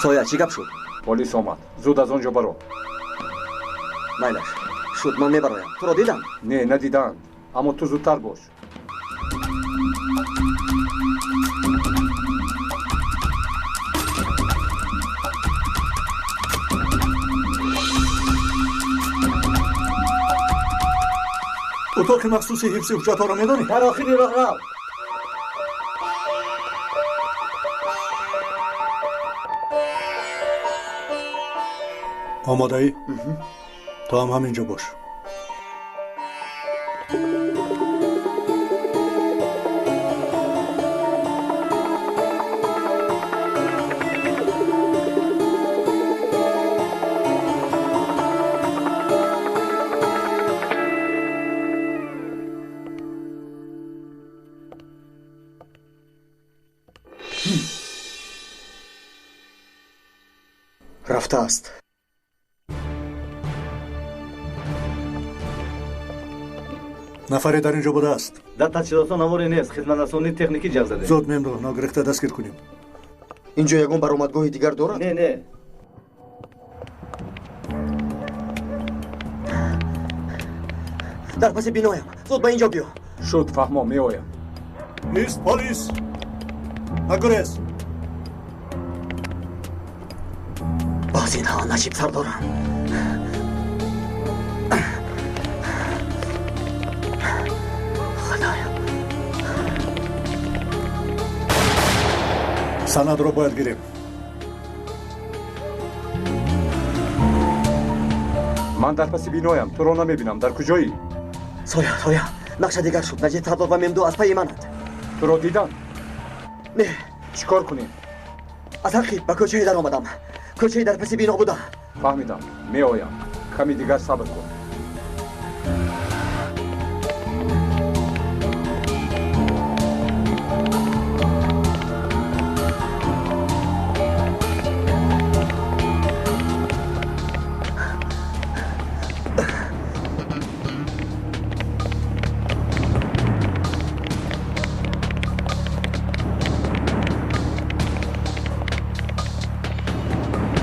Соя, чӣ гап шуд? Полис омад. Зуд аз он ҷо баро. Майлаш, шуд, ман мебароям. Туро дидам? Не, надиданд. Аммо ту зудтар бош. Утоқи махсуси ҳифзи ҳуҷҷатҳоро медонӣ? Дар охири роҳрав. Омодаӣ? Ту ҳам ҳамин ҷо бош. Рафтааст. Нафаре дар ин ҷо будааст. Дар таҷҳизотҳо наворе нест, хизматрасонии техникӣ ҷалб задем. Зуд мемро ногирифта дастгир кунем. Ин ҷо ягон баромадгоҳи дигар дорад? Не, не. Дар паси биноям. Зуд ба ин ҷо биё. Шуд, фаҳмо, меоям. Ист, полис! Нагурез! Боз инҳо Наҷиб сардорам. Худоё. Санадро бояд гирем. Ман дар паси биноям, туро намебинам. Дар куҷоӣ? Соя, соя, нақша дигар шуд. Наҷиб сардор ва Мемду аз пайи мананд. Туро дидам? Не. Чӣ кор кунем? Аз ҳаққи ба кӯчае даромадам. Кӯчаи дар паси бино буда. Фаҳмидам, меоям. Ками дигар сабр кун.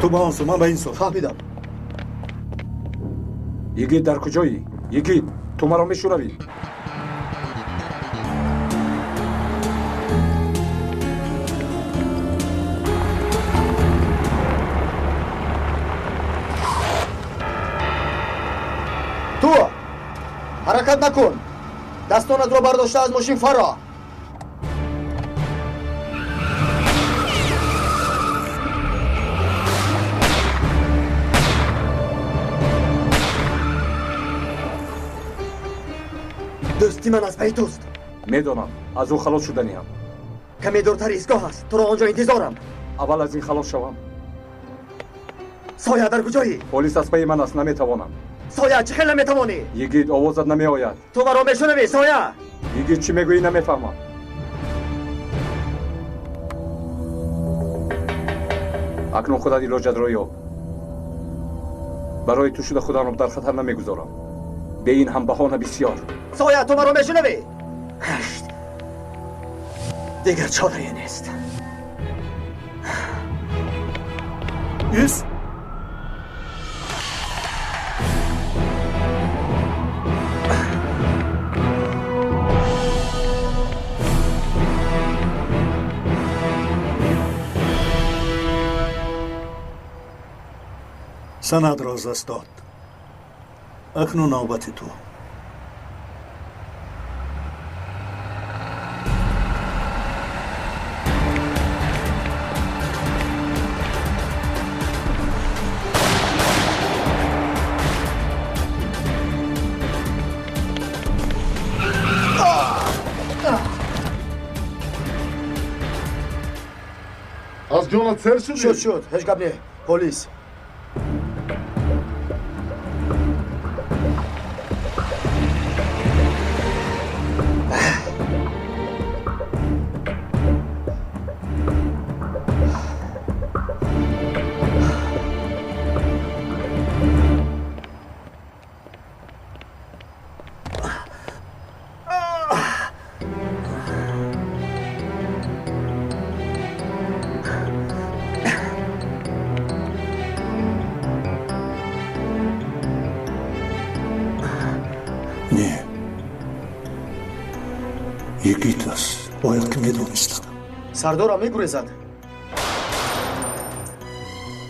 Ту ба он су, ман ба ин су. Фаҳмидам. Йигит, дар куҷоӣ? Йигит, ту маро мешунавӣ? Ту ҳаракат накун. Дастонатро бардошта аз мошин фаро. Дӯсти ман аз пайи туст. Медонам, аз ӯ халос шуданиам. Каме дуртар истгоҳ аст. Туро он ҷо интизорам. Аввал аз ин халос шавам. Соя, дар куҷоӣ? Полис аз пайи ман аст, наметавонам. Соя, чӣ хел наметавонӣ? Йигит, овозат намеояд. Ту маро мешунавӣ, Соя? Йигит, чӣ мегӯӣ намефаҳмам. Акнун худат илоҷатро ёб. Барои ту шуда худамро дар хатар намегузорам. Бе ин ҳам баҳона бисёр. Соя, ту маро мешунавӣ? Дигар чорае нест. Ист! Санадро аз даст дод. Акнун навбати ту. Аз ҷонат сер шудӣ? Шуд, шуд, ҳеҷ гап не. Полис. Йигит аст, бояд ки медонистам. Сардорам мегурезад.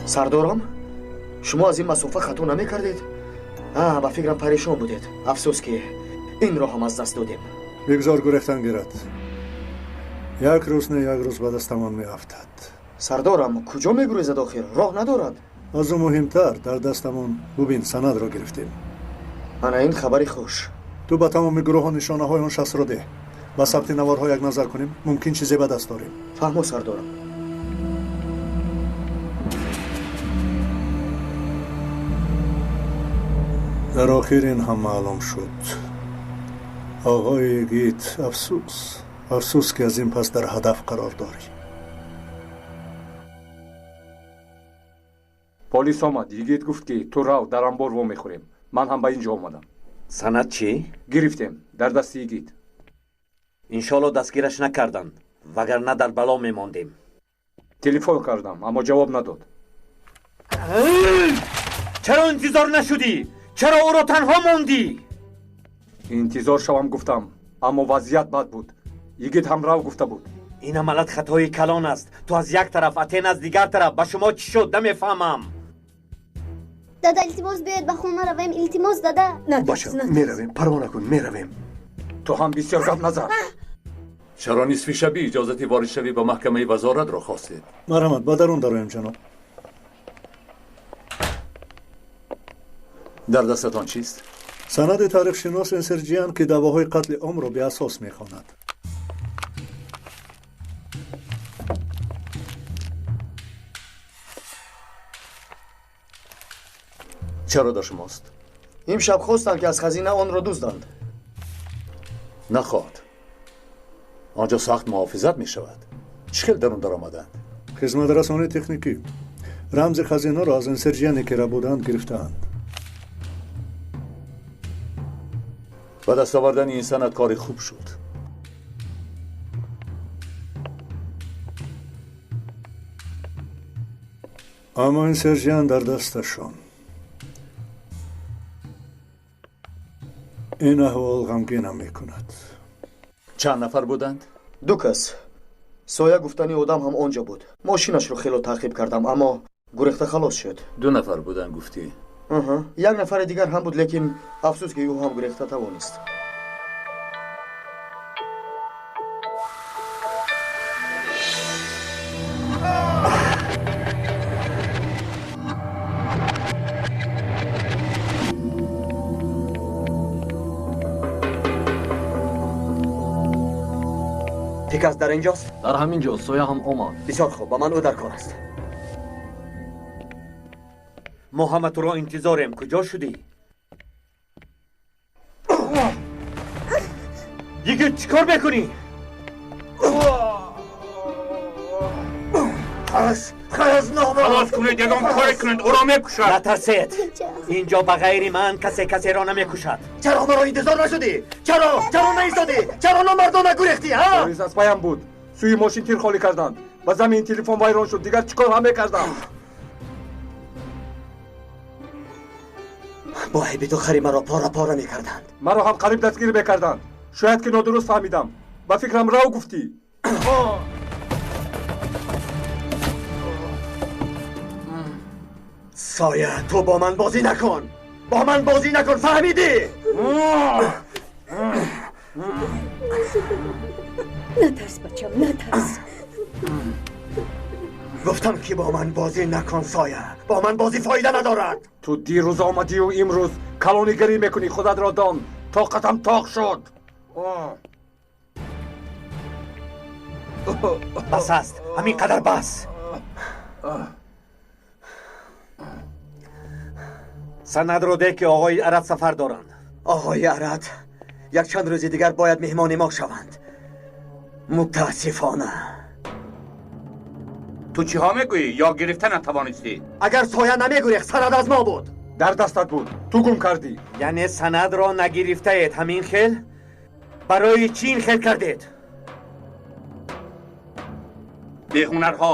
Сардорам, шумо аз ин масофа хато намекардед? Ба фикрам парешон будед. Афсӯс ки инро ҳам аз даст додем. Бигзор гурехтан гирад. Як рӯз не як рӯз ба дастамон меафтад. Сардорам, куҷо мегурезад охир? Роҳ надорад. Аз ӯ муҳимтар, дар дастамон бубин санадро гирифтем. Ана ин хабари хуш. Ту ба тамоми гурӯҳҳо нишонаҳои он шахсро деҳ. Ба сабти наворҳо як назар кунем, мумкин чизе ба даст дорем. Фаҳмо, сардорам. Дар охир ин ҳам маълум шуд. Оғои Йигит, афсӯс, афсӯс ки аз ин пас дар ҳадаф қарор дорӣ. Полис омад. Йигит гуфт ки ту рав, дар анбор вомехӯрем. Ман ҳам ба ин ҷо омадам. Санад чӣ? Гирифтем, дар дасти Йигит. Иншоалло дастгираш накарданд, вагарна дар бало мемондем. Телефон кардам, аммо ҷавоб надод. Чаро интизор нашудӣ? Чаро ӯро танҳо мондӣ? Интизор шавам гуфтам, аммо вазъият бад буд. Йигит ҳам рав гуфта буд. Ин амалат хатои калон аст. Ту аз як тараф, Атен аз дигар тараф. Ба шумо чӣ шуд намефаҳмам. Дада, илтимос, биёед ба хона равем. Илтимос, дада. Бача, меравем, парво накун, меравем. Ту ҳам бисёр гап назан. Чаро нисфи шабӣ иҷозати воридшавӣ ба маҳкамаи вазоратро хостед? Марҳамат, ба дарун дароем, ҷаноб. Дар дастатон чист? Санади таърихшинос Энсерҷиян, ки даъвоҳои қатли омро беасос мехонад. Чаро дар шумост? Имшаб хостанд, ки аз хазина онро дузданд. Нахоҳад. Он ҷо сахт муҳофизат мешавад. Чӣ хел дарун даромаданд? Хизматрасонии техникӣ рамзи хазинаро аз Энсерҷияне ки рабуданд гирифтаанд. Ба даст овардани ин санад кори хуб шуд. Аммо Энсерҷиян дар дасташон. Ин аҳвол ғамгинам мекунад. Чанд нафар буданд? Ду кас. Соя гуфтани одам ҳам он ҷо буд. Мошинашро хело таъқиб кардам, аммо гурехта халос шуд. Ду нафар буданд гуфтӣ? Як нафари дигар ҳам буд, лекин афсӯс ки ӯ ҳам гурехта тавонист. Пикас дар инҷост? Дар ҳамин ҷо, соя ҳам омад. Бисёр хуб, ба ман ӯ дар кор аст. Мо ҳама туро интизорем. Куҷо шудӣ? Йигит, чӣ кор мекунӣ? Халос кунед, ягон коре кунед, ӯро мекушад. Натарсед, инҷо ба ғайри ман касе касеро намекушад. Чаро маро интизор нашудӣ? Чаро? Чаро наистодӣ? Чаро номардона гурехтӣ, ҳа? Полис аз паям буд. Сӯи мошин тир холӣ карданд. Ба замин телефон вайрон шуд. Дигар чӣ кор ҳам мекардам? Бо айби ту хари маро пора пора мекарданд. Маро ҳам қариб дастгир мекарданд. Шояд ки нодуруст фаҳмидам. Ба фикрам рав гуфтӣ. Соя, ту бо ман бозӣ накун. Бо ман бозӣ накун, фаҳмидӣ? Натарс, бачам, натарс. Гуфтам ки бо ман бозӣ накун, Соя. Бо ман бозӣ фоида надорад. Ту дирӯз омадию имрӯз калонигарӣ мекунӣ. Худатро дон. Тоқатам тоқ шуд. Бас аст, ҳамин қадар бас. Санадро деҳ, ки оғои Арад сафар доранд. Оғои Арад якчанд рӯзи дигар бояд меҳмони мо шаванд. Мутаассифона. Ту чиҳо мегӯӣ? Ё гирифта натавонистӣ? Агар соя намегурехт, санад аз мо буд. Дар дастат буд, ту гум кардӣ. Яъне санадро нагирифтаед, ҳамин хел? Барои чӣ ин хел кардед? Беҳунарҳо,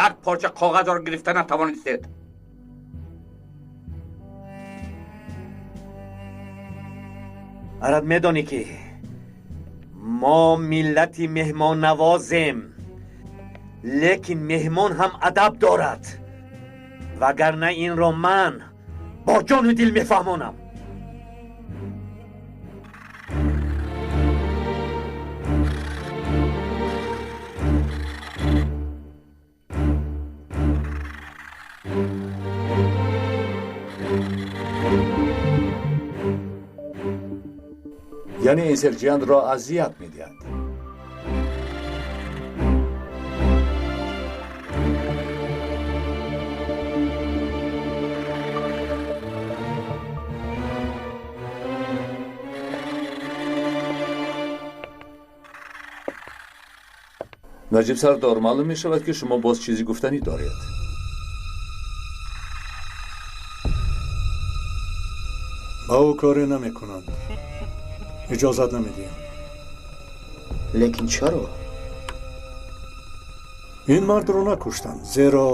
як порча коғазро гирифта натавонистед. Арад, медонӣ ки Мо миллати меҳмоннавозем, лекин меҳмон ҳам адаб дорад, вагарна инро ман бо ҷону дил мефаҳмонам. Яъне Энсерҷианро азият медиҳад. Наҷиб сардор, маълум мешавад, ки шумо боз чизе гуфтанӣ доред. Ба ӯ коре намекунанд. Иҷозат намедиҳем. Лекин чаро? Ин мардро накуштанд, зеро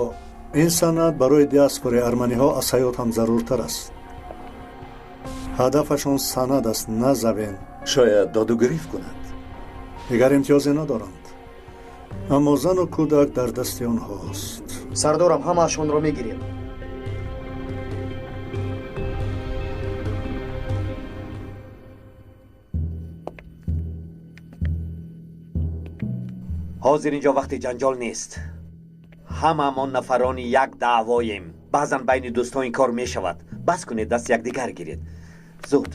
ин санад барои диаспораи арманиҳо аз ҳаёт ҳам заруртар аст. Ҳадафашон санад аст, на Завен. Шояд доду гирифт кунанд. Дигар имтиёзе надоранд. Аммо зану кӯдак дар дасти онҳост. Сардорам, ҳамаашонро мегирем. Ҳозир инҷо вақти ҷанҷол нест. Ҳамаамон нафарони як даъвоем. Баъзан байни дӯстон ин кор мешавад. Бас кунед, даст якдигар гиред. Зуд.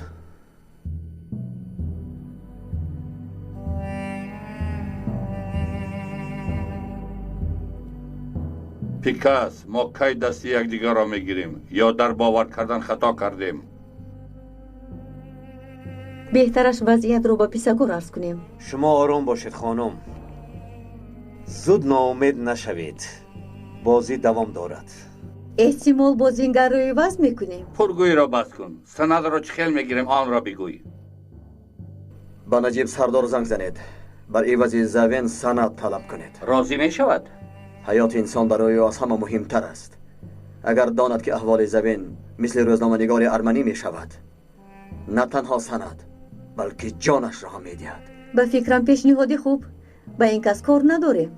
Пикас, мо кай дасти якдигарро мегирем ё дар бовар кардан хато кардем? Беҳтараш вазъиятро ба Писагор арз кунем. Шумо ором бошед, хонум. Зуд ноумед нашавед. Бозӣ давом дорад. Эҳтимол бозингарро иваз мекунем. Пургӯиро бас кун. Санадро чӣ хел мегирем, онро бигӯй. Ба Наҷиб сардор занг занед. Бар ивази Завен санад талаб кунед. Розӣ мешавад? Ҳаёти инсон барои ӯ аз ҳама муҳимтар аст. Агар донад, ки аҳволи Завен мисли рӯзноманигори арманӣ мешавад, на танҳо санад, балки ҷонашро ҳам медиҳад. Ба фикрам, пешниҳоди хуб. Ба ин кас кор надорем.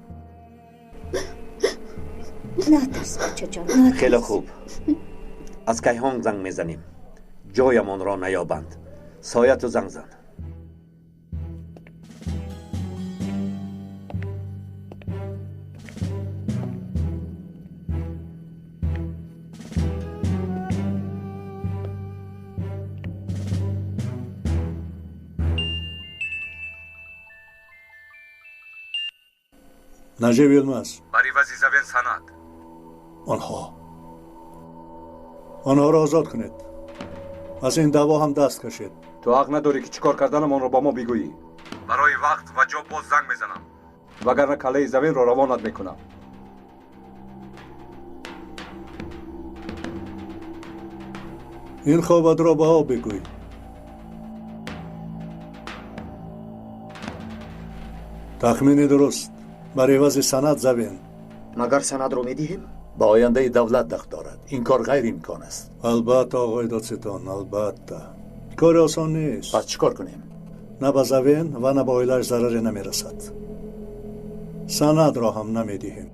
Натарс, бачаҷон, натарс. Хеле хуб. Аз кайҳон занг мезанем. Ҷоямонро наёбанд. Сояту занг зан. Наҷиб Йилмаз. Бар ивази Завен санад. Онҳоро озод кунед. Аз ин даъво ҳам даст кашед. Ту ҳақ надорӣ, ки чӣ кор карданамонро ба мо бигӯӣ. Барои вақт ва ҷо боз занг мезанам, вагарна каллаи Завенро равонат мекунам. Ин хобатро ба об бигӯй. Тахмини дуруст. Бар ивази санад Завен. Магар санадро медиҳем? Ба ояндаи давлат дахл дорад. Ин кор ғайриимкон аст. Албатта, оғои додситон, албатта. Кори осон нест. Пас чӣ кор кунем? На ба Завен ва на ба оилааш зараре намерасад. Санадро ҳам намедиҳем.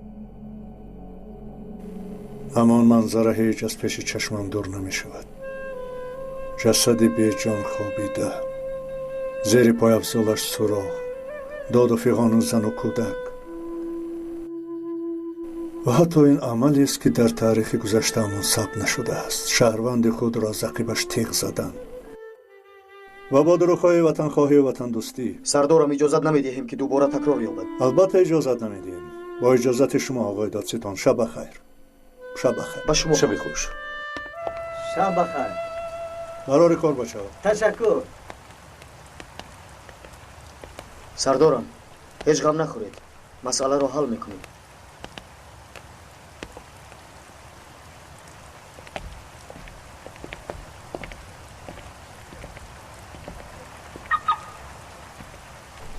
Ҳамон манзара ҳеҷ аз пеши чашмам дур намешавад. Ҷасади беҷон хобида, зери пойафзолаш суроғ, доду фиғону зану кӯдак. Ва ҳатто ин амалест, ки дар таърихи гузаштаамон сабт нашудааст. Шаҳрванди худро аз ақибаш теғ задан ва бо дурӯғҳои ватанхоҳию ватандӯстӣ. Сардорам, иҷозат намедиҳем, ки дубора такрор ёбад. Албатта иҷозат намедиҳем. Бо иҷозати шумо, оғои додситон, шаб ба хайр. Шаб ба хайр. Ба шумо. Шаби хуш. Шаб ба хайр. Барори кор, бачаҳо. Ташаккур. Сардорам, ҳеҷ ғам нахӯред. Масъаларо ҳал мекунем.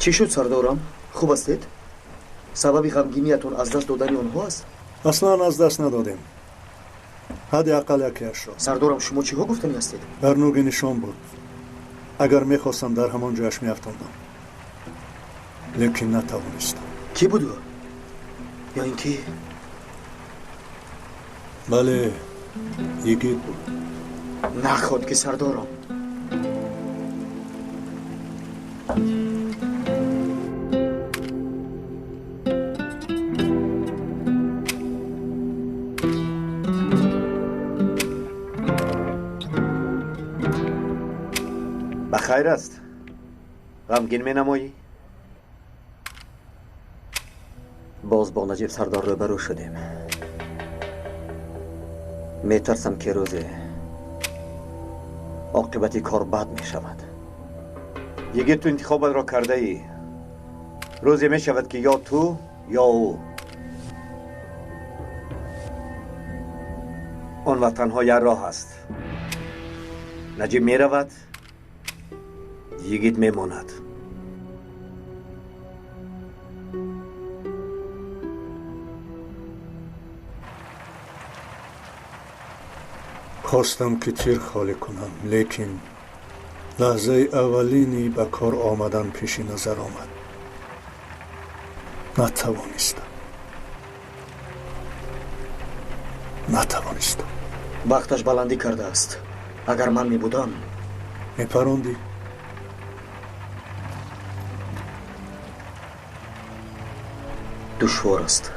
Чӣ шуд, сардорам? Хуб ҳастед? Сабаби ғамгиниятон аз даст додани онҳо аст? Аслан аз даст надодем. Ҳадди ақал якеашро. Сардорам, шумо чиҳо гуфтанӣ ҳастед? Дар нуги нишон буд. Агар мехостам, дар ҳамон ҷояш меафтондам. Лекин натавонистам. Кӣ буд ӯ? Ё ин ки Бале, йигит буд. Наход ки сардорам. Ба хайр аст? Ғамгин менамоӣ? Боз бо Наҷиб сардор рӯбарӯ шудем. Метарсам ки рӯзе оқибати кор бад мешавад. Йигит, ту интихобатро кардаӣ. Рӯзе мешавад ки ё ту, ё ӯ. Он вақт танҳо як роҳ аст. Наҷиб меравад, йигит мемонад. Хостам ки тир холӣ кунам, лекин лаҳзаи аввалини ба кор омадан пеши назар омад. Натавонистам. Натавонистам. Бахташ баландӣ кардааст. Агар ман мебудам, мепарондӣ. Душвор аст.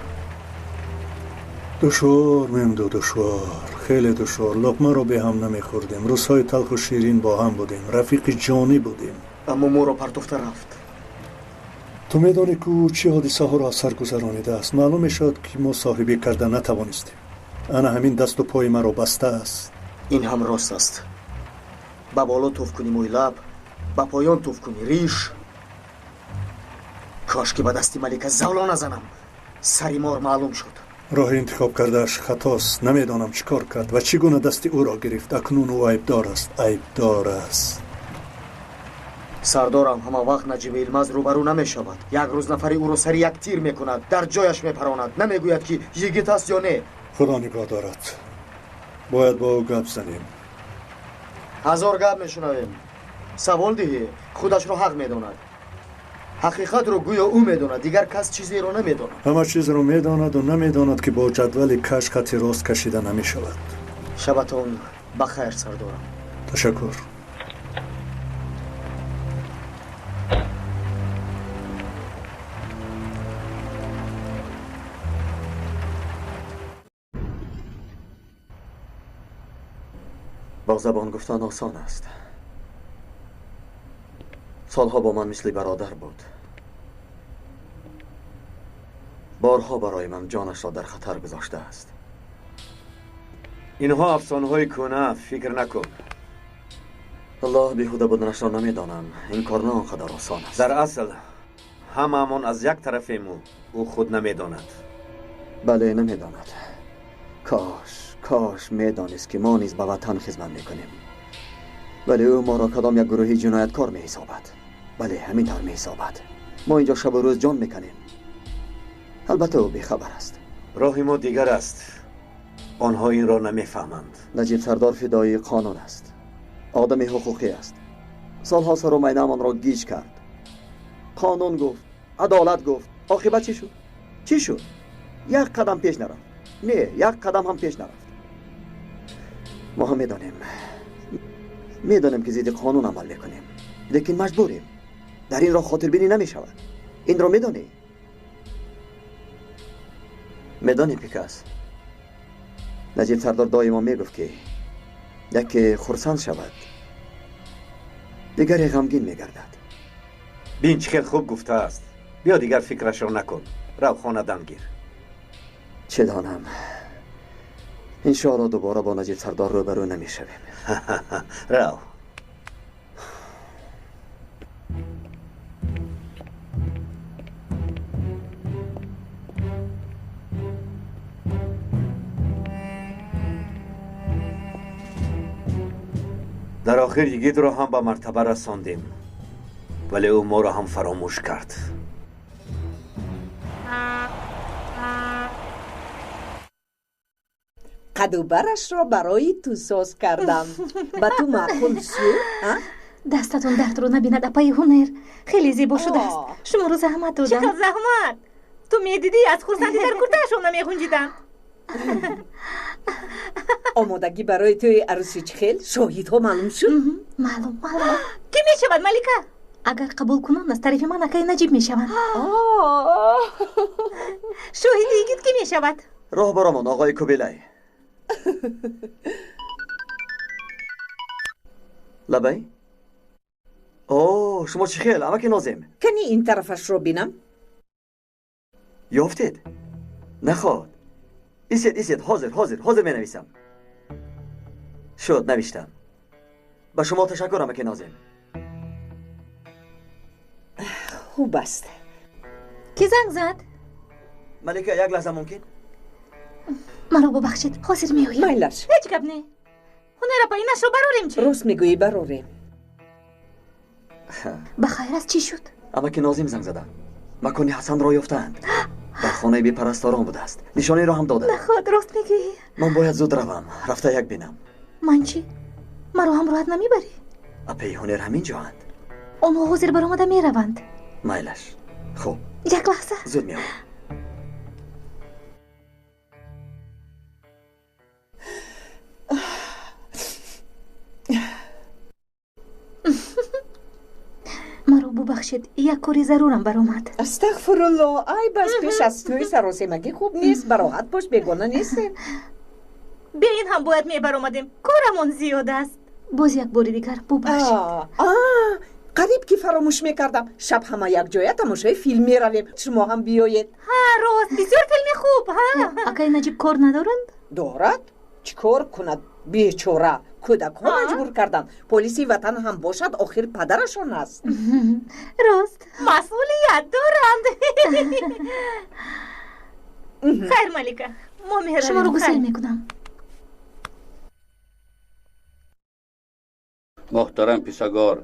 Душвор, мемду, душвор. Хеле душвор. Луқмаро бе ҳам намехӯрдем. Рӯзҳои талху ширин бо ҳам будем. Рафиқи ҷонӣ будем. Аммо моро партофта рафт. Ту медонӣ ки ӯ чӣ ҳодисаҳоро аз сар гузаронидааст. Маълум мешавад ки мо соҳибӣ карда натавонистем. Ана ҳамин дасту пои маро бастааст. Ин ҳам рост аст. Ба боло туф кунӣ мӯи лаб, ба поён туф кунӣ риш. Кош ки ба дасти малика завло назанам. Сари мор маълум шуд. Роҳи интихоб кардааш хатост. Намедонам чӣ кор кард ва чӣ гуна дасти ӯро гирифт. Акнун ӯ айбдор аст. Айбдор аст. Сардорам ҳама вақт Наҷиби Илмаз рӯбарӯ намешавад. Як рӯз нафари ӯро сари як тир мекунад, дар ҷояш мепаронад. Намегӯяд ки йигит аст ё не. Худо нигоҳ дорад. Бояд бо ӯ гап занем. Ҳазор гап мешунавем. Савол диҳӣ, худашро ҳақ медонад. Ҳақиқатро гӯё ӯ медонад, дигар кас чизеро намедонад. Ҳама чизро медонаду намедонад ки бо ҷадвали каш хати рост кашида намешавад. Шабатон ба хайр, сардорам. Ташаккур. Бо забон гуфтан осон аст. Солҳо бо ман мисли бародар буд. Борҳо барои ман ҷонашро дар хатар гузоштааст. Инҳо афсонаҳои кӯҳна, фикр накун. Аллоҳ беҳуда буданашро намедонам. Ин кор на он қадар осон аст. Дар асл ҳамаамон аз як тарафему, ӯ худ намедонад. Бале, намедонад. Кош, кош медонист ки мо низ ба ватан хизмат мекунем. Вале ӯ моро кадом як гурӯҳи ҷинояткор меҳисобад. Бале, ҳамин тавр меҳисобад. Мо инҷо шабу рӯз ҷон меканем. Албатта ӯ бехабар аст. Роҳи мо дигар аст. Онҳо инро намефаҳманд. Наҷиб сардор фидоии қонун аст. Одами ҳуқуқӣ аст. Солҳо сару майнаамонро гиҷ кард. Қонун гуфт, адолат гуфт. Оқибат чӣ шуд? Чӣ шуд? Як қадам пеш нарафт. Не, як қадам ҳам пеш нарафт. Мо ҳам медонем. Медонем ки зидди қонун амал мекунем. Лекин маҷбурем. Дар ин роҳ хотирбинӣ намешавад. Инро медонӣ? Медонӣ, Пикас? Наҷиб сардор доимо мегуфт ки яке хурсанд шавад, дигаре ғамгин мегардад. Бин чӣ хел хуб гуфтааст. Биё дигар фикрашро накун. Рав хона дам гир. Чӣ донам. Иншоалло дубора бо Наҷиб сардор рӯбарӯ намешавем. Рав. Дар охир йигитро ҳам ба мартаба расондем, вале ӯ моро ҳам фаромӯш кард. Қадубарашро барои ту соз кардам. Ба ту маъқул шуд? Дастатон дардро набинад, апаи Ҳунер. Хеле зебо шудааст. Шуморо заҳмат додам. Чӣ хел заҳмат? Ту медидӣ, аз хурсандӣ дар куртаашон намеғунҷиданд. Омодагӣ барои тӯи арӯсӣ чӣ хел? Шоҳидҳо маълум шуд? Маълум, маълум. Кӣ мешавад, Малика? Агар қабул кунанд, аз тарафи ман акаи Наҷиб мешаванд. Шоҳиди йигит кӣ мешавад? Роҳбаромон оғои Кубилай. Лабай? О, шумо чӣ хел, амаки Нозим? Кани ин тарафашро бинам? Ёфтед? Наход. Исед, исед, ҳозир, ҳозир, ҳозир менависам. Шуд, навиштам. Ба шумо ташаккур, амаки Нозим. Хуб аст. Кӣ занг зад? Малика, як лаҳза мумкин? Маро бубахшед, ҳозир меоям. Майлаш. Ҳеҷ гап не. Ҳунер апа, инашро барорем чӣ? Рост мегӯӣ, барорем. Ба хайр аст, чӣ шуд? Амаки Нозим занг зада. Макони Ҳасанро ёфтаанд. Дар хонаи бепарасторон будааст. Нишониро ҳам доданд. Наход, рост мегӯӣ. Ман бояд зуд равам, рафта як бинам. Ман чӣ? Маро ҳамроҳат намебарӣ? Апаи Ҳунер ҳамин ҷоанд. Онҳо ҳозир баромада мераванд. Майлаш. Хуб. Як лаҳза. Зуд меоям. Маро бубахшед, як кори зарурам баромад. Астағфирулло, айб аст, пеш аз тӯи саросемагӣ хуб нест. Бароҳат бош, бегона нестем. Бе ин ҳам бояд мебаромадем, корамон зиёд аст. Боз як бори дигар бубахшед. Қариб ки фаромӯш мекардам. Шаб ҳама якҷоя тамошои филм меравем. Шумо ҳам биёед. Ҳа, рост, бисёр филми хуб. Ҳа, акаи Наҷиб кор надоранд? Дорад. Чӣ кор кунад бечора? Кӯдакҳо маҷбур карданд. Полиси ватан ҳам бошад, охир падарашон аст. Рост, масъулият доранд. Хайр, Малика, мо меравем. Шуморо гусел мекунам. Муҳтарам писагор,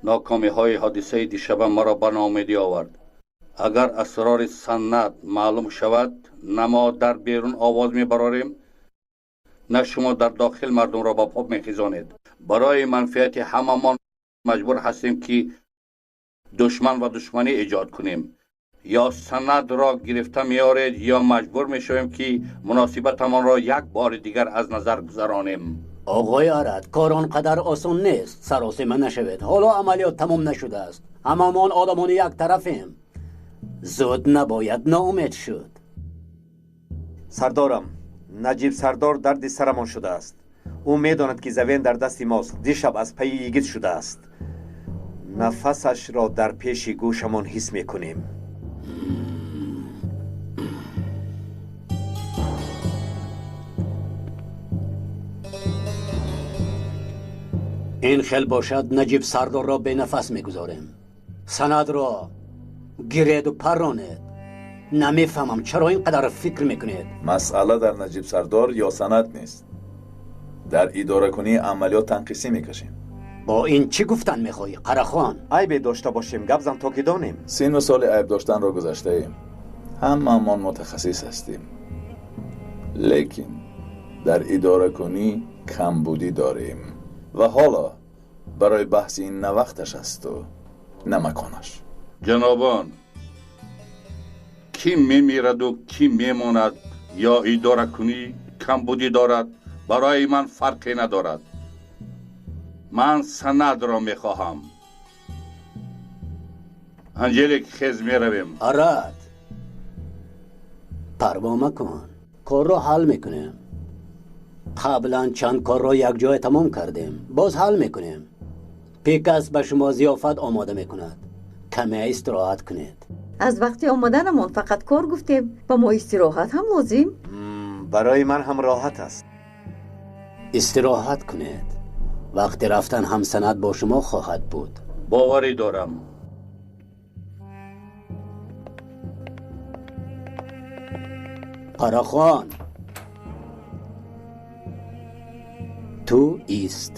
нокомиҳои ҳодисаи дишаба маро ба ноумедӣ овард. Агар асрори санъат маълум шавад, на мо дар берун овоз мебарорем, на шумо дар дохил мардумро ба по мехезонед. Барои манфиати ҳамамон маҷбур ҳастем, ки душман ва душманӣ эҷод кунем. Ё санадро гирифта меоред, ё маҷбур мешавем, ки муносибатамонро як бори дигар аз назар гузаронем. Оғои Арад, кор он қадар осон нест. Саросема нашавед. Ҳоло амалиёт тамом нашудааст. Ҳамамон одамони як тарафем. Зуд набояд ноумед шуд. Сардорам, Наҷиб Сардор дарди сарамон шудааст. Ӯ медонад, ки Завен дар дасти мост. Дишаб аз пайи йигит шудааст. Нафасашро дар пеши гӯшамон ҳис мекунем. Ин хел бошад, Наҷиб Сардорро бенафас мегузорем. Санадро гиреду парронед. Намефаҳмам, чаро ин қадар фикр мекунед? Масъала дар Наҷиб Сардор ё санад нест. Дар идоракунии амалиёт танқисӣ мекашем. Бо ин чӣ гуфтан мехоҳӣ, Қарахон? Айбе дошта бошем, гап зан то ки донем. Сину соли айб доштанро гузаштаем. Ҳамаамон мутахассис ҳастем. Лекин дар идоракунӣ камбудӣ дорем. Ва ҳоло барои баҳси ин на вақташ асту на маконаш. Ҷанобон, кӣ мемираду кӣ мемонад ё идоракунӣ камбудӣ дорад, барои ман фарқе надорад. Ман санадро мехоҳам. Анҷелик, хез меравем. Арад, парво макун, корро ҳал мекунем. Қаблан чанд корро якҷоя тамом кардем, боз ҳал мекунем. Пикас ба шумо зиёфат омода мекунад. Каме истироҳат кунед. Аз вақти омаданамон фақат кор гуфтем, ба мо истироҳат ҳам лозим. Барои ман ҳам роҳат аст. Истироҳат кунед. Вақти рафтан ҳам санад бо шумо хоҳад буд. Боварӣ дорам. Қарахон, ту ист.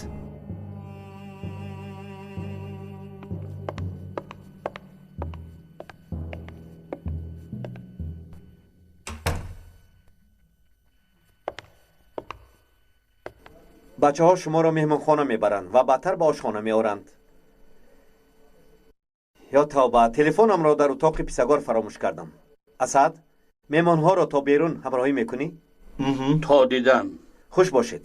Бачаҳо шуморо меҳмонхона мебаранд ва баъдтар ба ошхона меоранд. Ё тавба, телефонамро дар утоқи писагор фаромӯш кардам. Асад, меҳмонҳоро то берун ҳамроҳӣ мекунӣ? То дидан. Хуш бошед.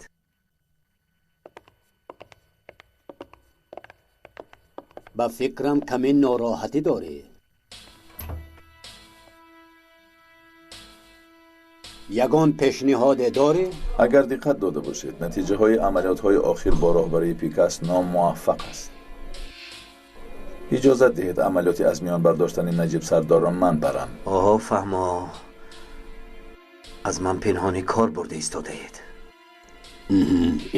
Ба фикрам каме нороҳатӣ дорӣ. Ягон пешниҳоде дорӣ? Агар диққат дода бошед, натиҷаҳои амалиётҳои охир бо роҳбарии Пикас номуваффақ аст. Иҷозат диҳед амалиёти аз миён бардоштани Наҷиб Сардорро ман барам. Оҳо, фаҳмо. Аз ман пинҳонӣ кор бурда истодаед.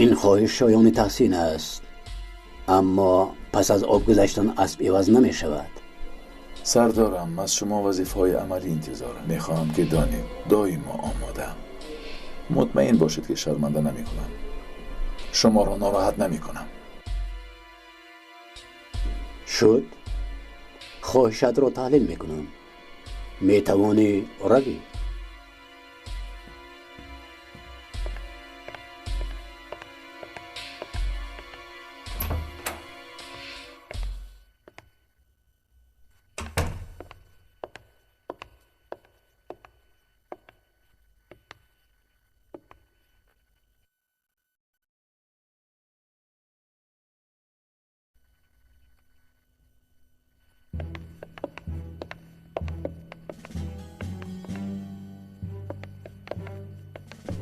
Ин хоҳиш шоёни таҳсин аст, аммо пас аз об гузаштан асп иваз намешавад. Сардорам, аз шумо вазифаҳои амалӣ интизорам. Мехоҳам ки донед, доимо омодаам. Мутмаин бошед ки шарманда намекунам. Шуморо нороҳат намекунам. Шуд. Хоҳишатро таҳлил мекунам. Метавонӣ равӣ.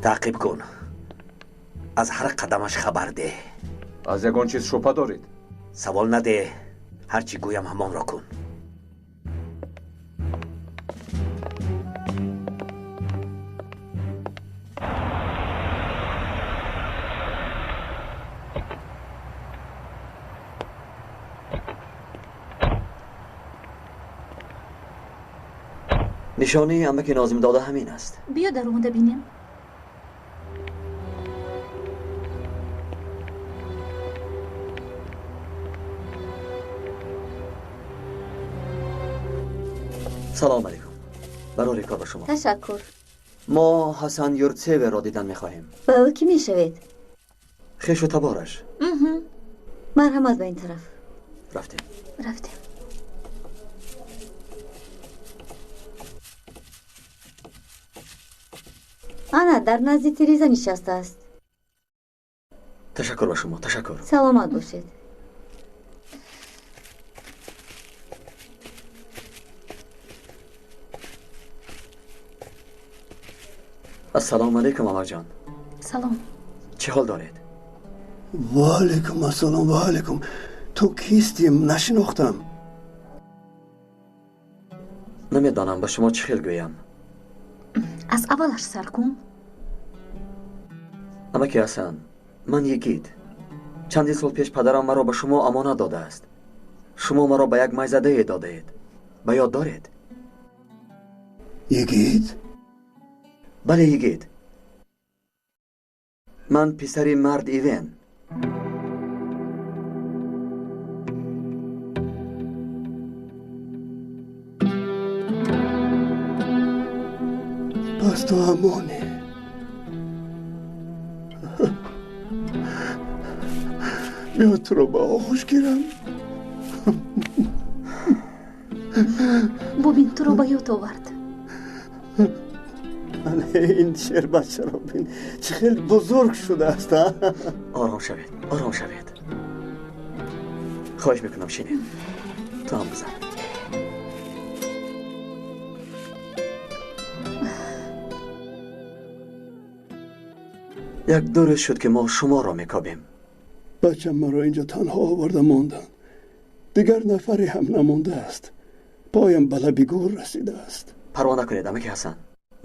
Таъқиб кун. Аз ҳар қадамаш хабар деҳ. Аз ягон чиз шубҳа доред? Савол надеҳ. Ҳар чӣ гӯям ҳамонро кун. Нишонаи амаки Нозимдода ҳамин аст. Биё дар омада бинем. Салом алейкум. Барори кор ба шумо. Ташаккур. Мо Ҳасан Юртсеверо дидан мехоҳем. Ба ӯ кӣ мешавед? Хешу табораш. Марҳамат ба ин тараф. Рафтем. Рафтем. Ана дар назди тиреза нишастааст. Ташаккур ба шумо, ташаккур. Саломат бошед. Ассалому алайкум, амакҷон. Салом. Чӣ ҳол доред? Ва алайкум ассалом, ва алайкум. Ту кистӣ? Нашинохтам. Намедонам ба шумо чӣ хел гӯям. Аз аввалаш сар кун. Амаки Ҳасан, ман Йигит. Чанди сол пеш падарам маро ба шумо амонат додааст. Шумо маро ба як майзадае додаед. Ба ёд доред? Йигит? Бале, Йигит. Ман писари мард Ивен. Пас ту ҳамонӣ. Биё туро ба оғӯш гирам. Бубин, туро ба ёд овард. Ин шербачаро бин, чӣ хел бузург шудааст. Ором шавед, ором шавед. Хоҳиш мекунам, шинед. Ту ҳам бизан. Як ду рӯз шуд ки мо шуморо мекобем. Бачам маро инҷо танҳо оварда монданд. Дигар нафаре ҳам намондааст. Поям ба лаби гӯр расидааст. Парво накунед, амаки Ҳасан.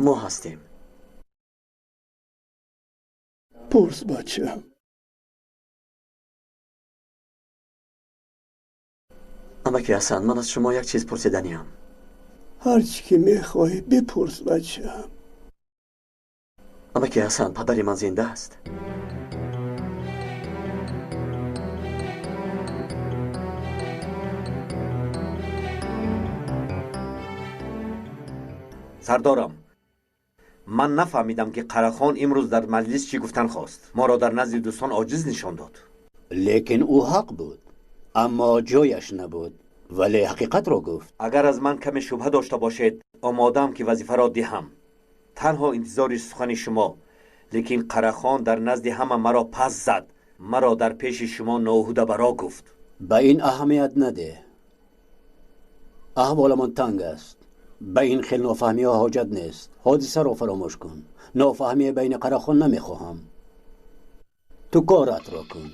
Мо ҳастем. Пурс, бачам. Амаки Ҳасан, ман аз шумо як чиз пурсиданиям. Ҳар чӣ ки мехоҳӣ бипурс, бачам. Амаки Ҳасан, падари ман зинда аст. Сардорам, ман нафаҳмидам ки Қарахон имрӯз дар маҷлис чӣ гуфтан хост. Моро дар назди дӯстон оҷиз нишон дод. Лекин ӯ ҳақ буд, аммо ҷояш набуд. Вале ҳақиқатро гуфт. Агар аз ман каме шубҳа дошта бошед, омодаам ки вазифаро диҳам. Танҳо интизори сухани шумо. Лекин Қарахон дар назди ҳама маро пас зад. Маро дар пеши шумо ноҳуда баро гуфт. Ба ин аҳамият надеҳ. Аҳволамон танг аст. Ба ин хел нофаҳмиҳо ҳоҷат нест. Ҳодисаро фаромӯш кун. Нофаҳмие байни Қарахон намехоҳам. Ту коратро кун.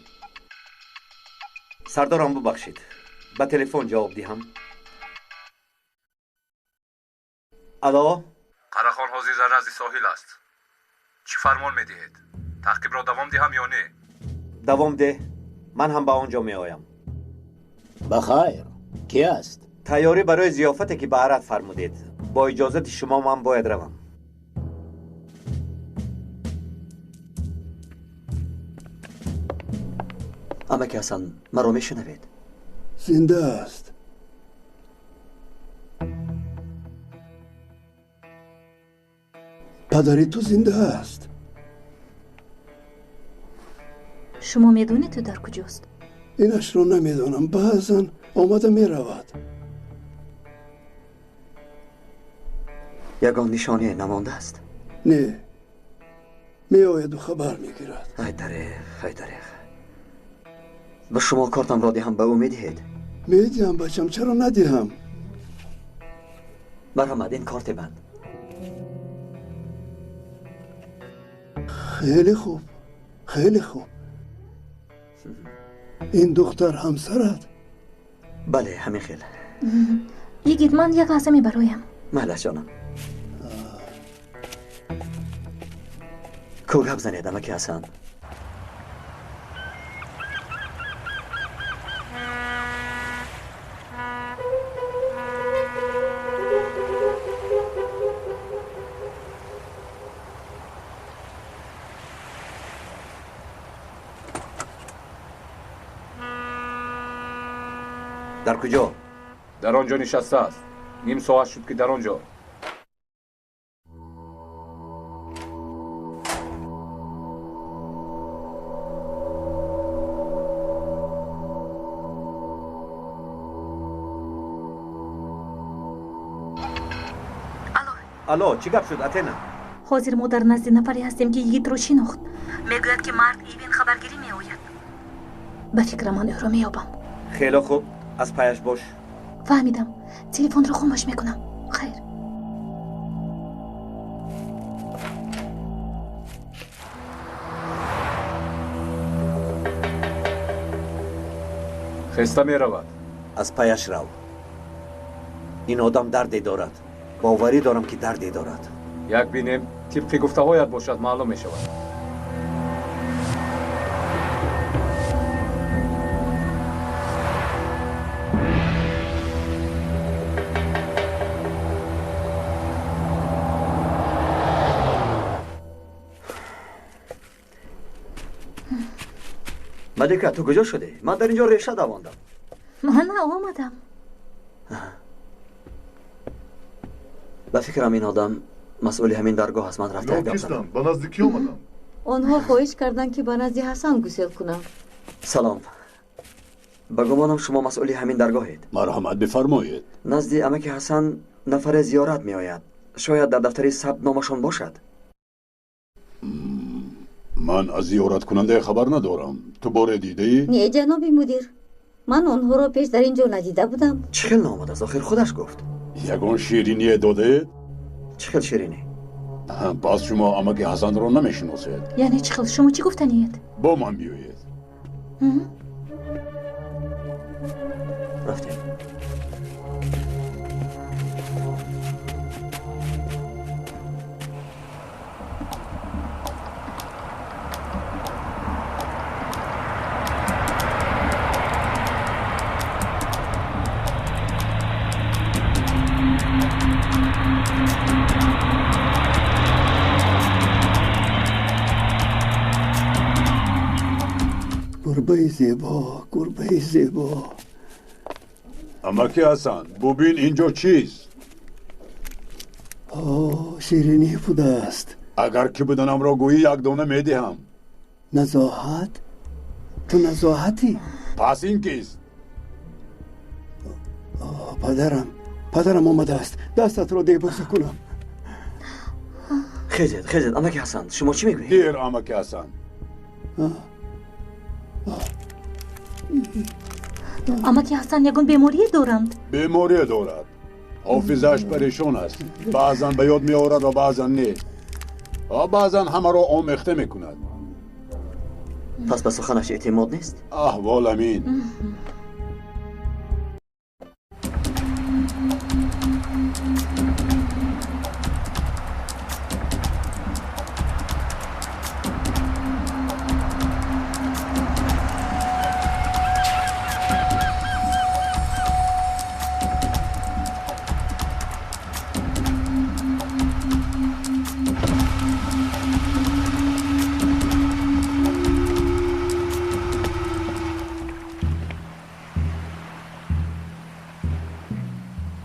Сардорам, бубахшед. Ба телефон ҷавоб диҳам. Алло? Қарахон ҳозир дар назди соҳил аст. Чӣ фармон медиҳед? Таъқибро давом диҳам ё не? Давом деҳ. Ман ҳам ба он ҷо меоям. Ба хайр. Кӣ аст? Тайёрӣ барои зиёфате ки ба Арад фармудед. Бо иҷозати шумо ман бояд равам. Амаки Ҳасан, маро мешунавед? Зинда аст. Падари ту зинда аст. Шумо медонед ӯ дар куҷост? Инашро намедонам. Баъзан омада меравад. Ягон нишоние намондааст? Не, меояду хабар мегирад. Ай дареғ, ай дареғ. Ба шумо кортамро диҳам, ба ӯ медиҳед? Медиҳам, бачам, чаро надиҳам? Марҳамат, ин корти ман. Хеле хуб, хеле хуб. Ин духтар ҳамсарат? Бале, ҳамин хел. Йигит, ман як лаҳза мебароям. Майлаш, ҷонам. Ку гап занед, амаки Ҳасан. Дар куҷо? Дар он ҷо нишастааст. Ним соат шуд ки дар он ҷо. Алло, чӣ гап шуд, Атена? Ҳозир мо дар назди нафаре ҳастем ки йигитро шинохт. Мегӯяд ки мард Ивин хабаргирӣ меояд. Ба фикрам ман ӯро меёбам. Хеле хуб, аз паяш бош. Фаҳмидам. Телефонро хомӯш мекунам. Хайр. Хеста меравад. Аз паяш рав. Ин одам дарде дорад. Боварӣ дорам ки дарде дорад. Як бинем, тибқи гуфтаҳоят бошад, маълум мешавад. Малика, ту куҷо шудӣ? Ман дар ин ҷо реша давондам. Ман омадам. Ба фикрам ин одам масъули ҳамин даргоҳ аст. Ман рафта як гап занам. Ба назди кӣ омадам? Онҳо хоҳиш карданд ки ба назди Ҳасан гусел кунам. Салом. Ба гумонам шумо масъули ҳамин даргоҳед. Марҳамат, бифармоед. Назди амаки Ҳасан нафаре зиёрат меояд. Шояд дар дафтари сабт номашон бошад. Ман аз зиёраткунандае хабар надорам. Ту боре дидаӣ? Не, ҷаноби мудир. Ман онҳоро пеш дар ин ҷо надида будам. Чӣ хел наомадааст? Охир худаш гуфт. Ягон шириние додаед? Чӣ хел ширинӣ? Пас шумо амаки Ҳасанро намешиносед. Яъне чӣ хел? Шумо чӣ гуфтаниед? Бо ман биёед. Рафтем. Гурбаи зебо, гурбаи зебо. Амаки Ҳасан, бубин ин ҷо чист? О, ширинӣ будааст. Агар ки буданамро гӯӣ, як дона медиҳам. Назоҳат? Ту назоҳатӣ? Пас ин кист? Падарам, падарам омадааст. Дастатро дебоса кунам. Хезед, хезед, амаки Ҳасан, шумо чӣ мегӯед? Дер, амаки Ҳасан. Амаки Ҳасан ягон беморие доранд? Беморие дорад. Ҳофизааш парешон аст. Баъзан ба ёд меорад ва баъзан не. Ва баъзан ҳамаро омехта мекунад. Пас ба суханаш эътимод нест? Аҳвол амин.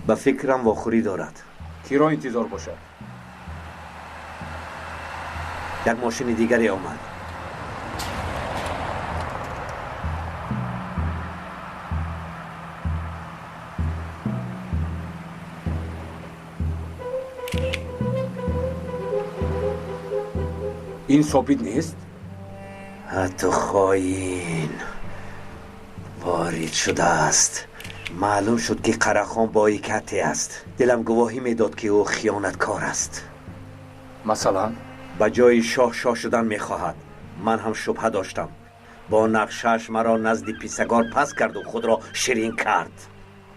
Ба фикрам вохӯрӣ дорад. Киро интизор бошад? Як мошини дигаре омад. Ин собит нест? Ҳатто хоин ворид шудааст. Маълум шуд, ки Қарахон боикате аст. Дилам гувоҳӣ медод, ки ӯ хиёнаткор аст. Масалан? Ба ҷои шоҳ шоҳ шудан мехоҳад. Ман ҳам шубҳа доштам. Бо нақшааш маро назди писагор пас карду худро ширин кард.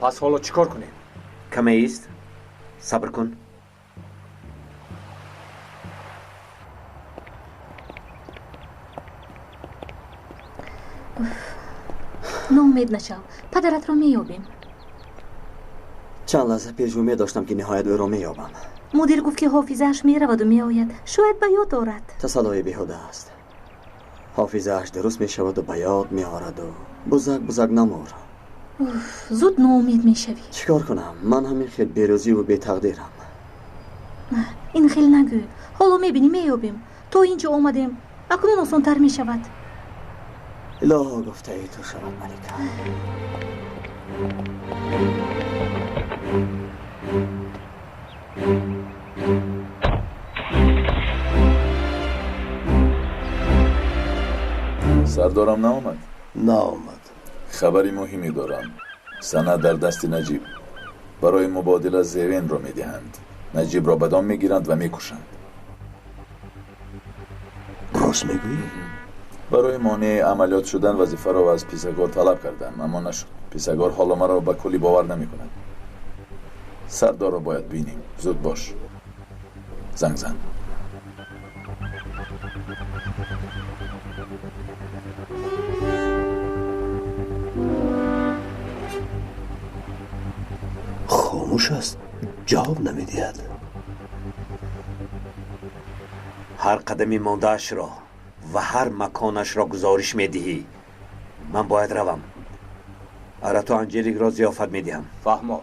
Пас ҳоло чӣ кор кунем? Каме ист, сабр кун. Ноумед нашав, падаратро меёбем. Чанд лаҳза пеш умед доштам, ки ниҳоят ӯро меёбам. Мудир гуфт, ки ҳофизааш мераваду меояд. Шояд ба ёд орад. Тасаллои беҳуда аст. Ҳофизааш дуруст мешаваду ба ёд меораду бузак бузак намур. Зуд ноумед мешавӣ. Чӣ кор кунам? Ман ҳамин хел берӯзиву бетақдирам. Ин хел нагӯ. Ҳоло мебинӣ, меёбем. То ин ҷо омадем, акнун осонтар мешавад. Илоҳо, гуфтаи ту шавад, малика. Сардорам наомад? Наомад. Хабари муҳиме дорам. Санад дар дасти Наҷиб. Барои мубодила зевенро медиҳанд. Наҷибро ба дом мегиранд ва мекушанд. Рост мегӯӣ? Барои монеи амалиёт шудан вазифаро аз писагор талаб кардам, аммо нашуд. Писагор ҳоло маро ба куллӣ бовар намекунад. Сардорро бояд бинем. Зуд бош. Занг зан. Хомӯш аст, ҷавоб намедиҳад. Ҳар қадами мондаашро ва ҳар маконашро гузориш медиҳӣ. Ман бояд равам. Арату Анҷеликро зиёфат медиҳам. Фаҳмо.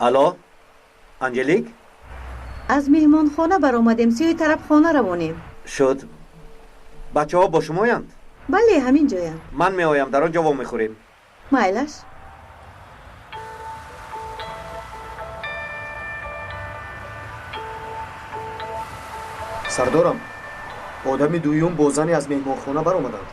Алло, Анҷелик? Аз меҳмонхона баромадем, сӯи тарабхона равонем. Шуд. Бачаҳо бо шумоянд? Бале, ҳамин ҷоянд. Ман меоям, дар он ҷо вомехӯрем. Майлаш. Сардорам, одами дуюм бо зане аз меҳмонхона баромаданд.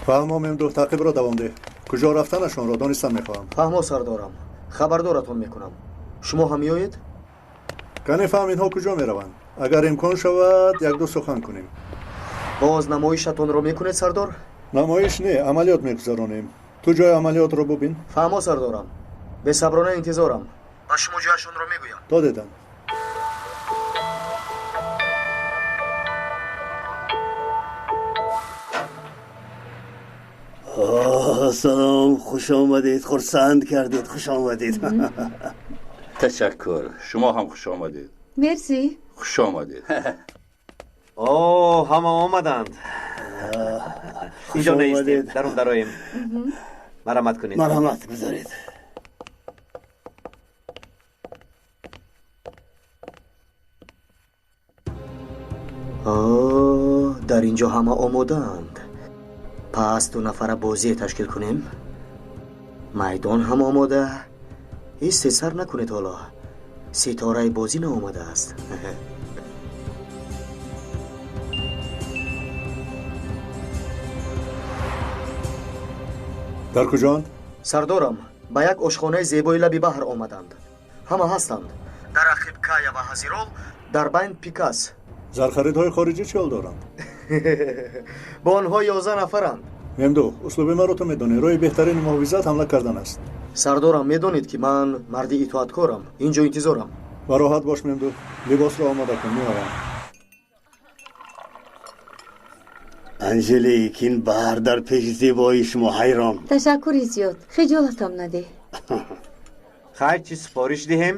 Фаҳмо, мемдуҳ, таъқибро давом деҳ. Куҷо рафтанашонро донистан мехоҳам. Фаҳмо, сардорам, хабардоратон мекунам. Шумо ҳам меоед? Кане фаҳм, инҳо куҷо мераванд? Агар имкон шавад, якду сухан кунем. Боз намоишатонро мекунед, сардор? Намоиш не, амалиёт мегузаронем. Ту ҷои амалиётро бубин. Фаҳмо, сардорам, бесаброна интизорам. Ба шумо ҷояшонро мегӯям. То дидан. Салом, хуш омадед, хурсанд кардед, хуш омадед. Ташаккур, шумо ҳам хуш омадед. Мерси. Хуш омадед. О, ҳама омаданд. Инҷо наистем, дарун дароем. Марҳамат кунед. Марҳамат гузоред. Дар инҷо ҳама омодаанд. Пас ду нафара бозие ташкил кунем. Майдон ҳам омода. Ҳиссе сар накунед ҳоло. Ситораи бозӣ наомадааст. Дар куҷоанд? Сардорам, ба як ошхонаи зебои лаби баҳр омаданд. Ҳама ҳастанд. Дар ақиб Кая ва Ҳазирол, дар байн Пикас. Зархаридҳои хориҷӣ чӣ ҳол доранд? Бо онҳо 11 нафаранд. Мемду, услуби маро ту медонӣ. Роҳи беҳтарини муҳофизат ҳамла кардан аст. Сардорам, медонед ки ман марди итоаткорам. Инҷо интизорам. Ба роҳат бош, Мемду. Либосро омода кун, меоям. Анжелик, ин баҳр дар пеши зебоии шумо ҳайрон. Ташаккури зиёд, хиҷолатам надеҳ. Хайр, чӣ супориш диҳем?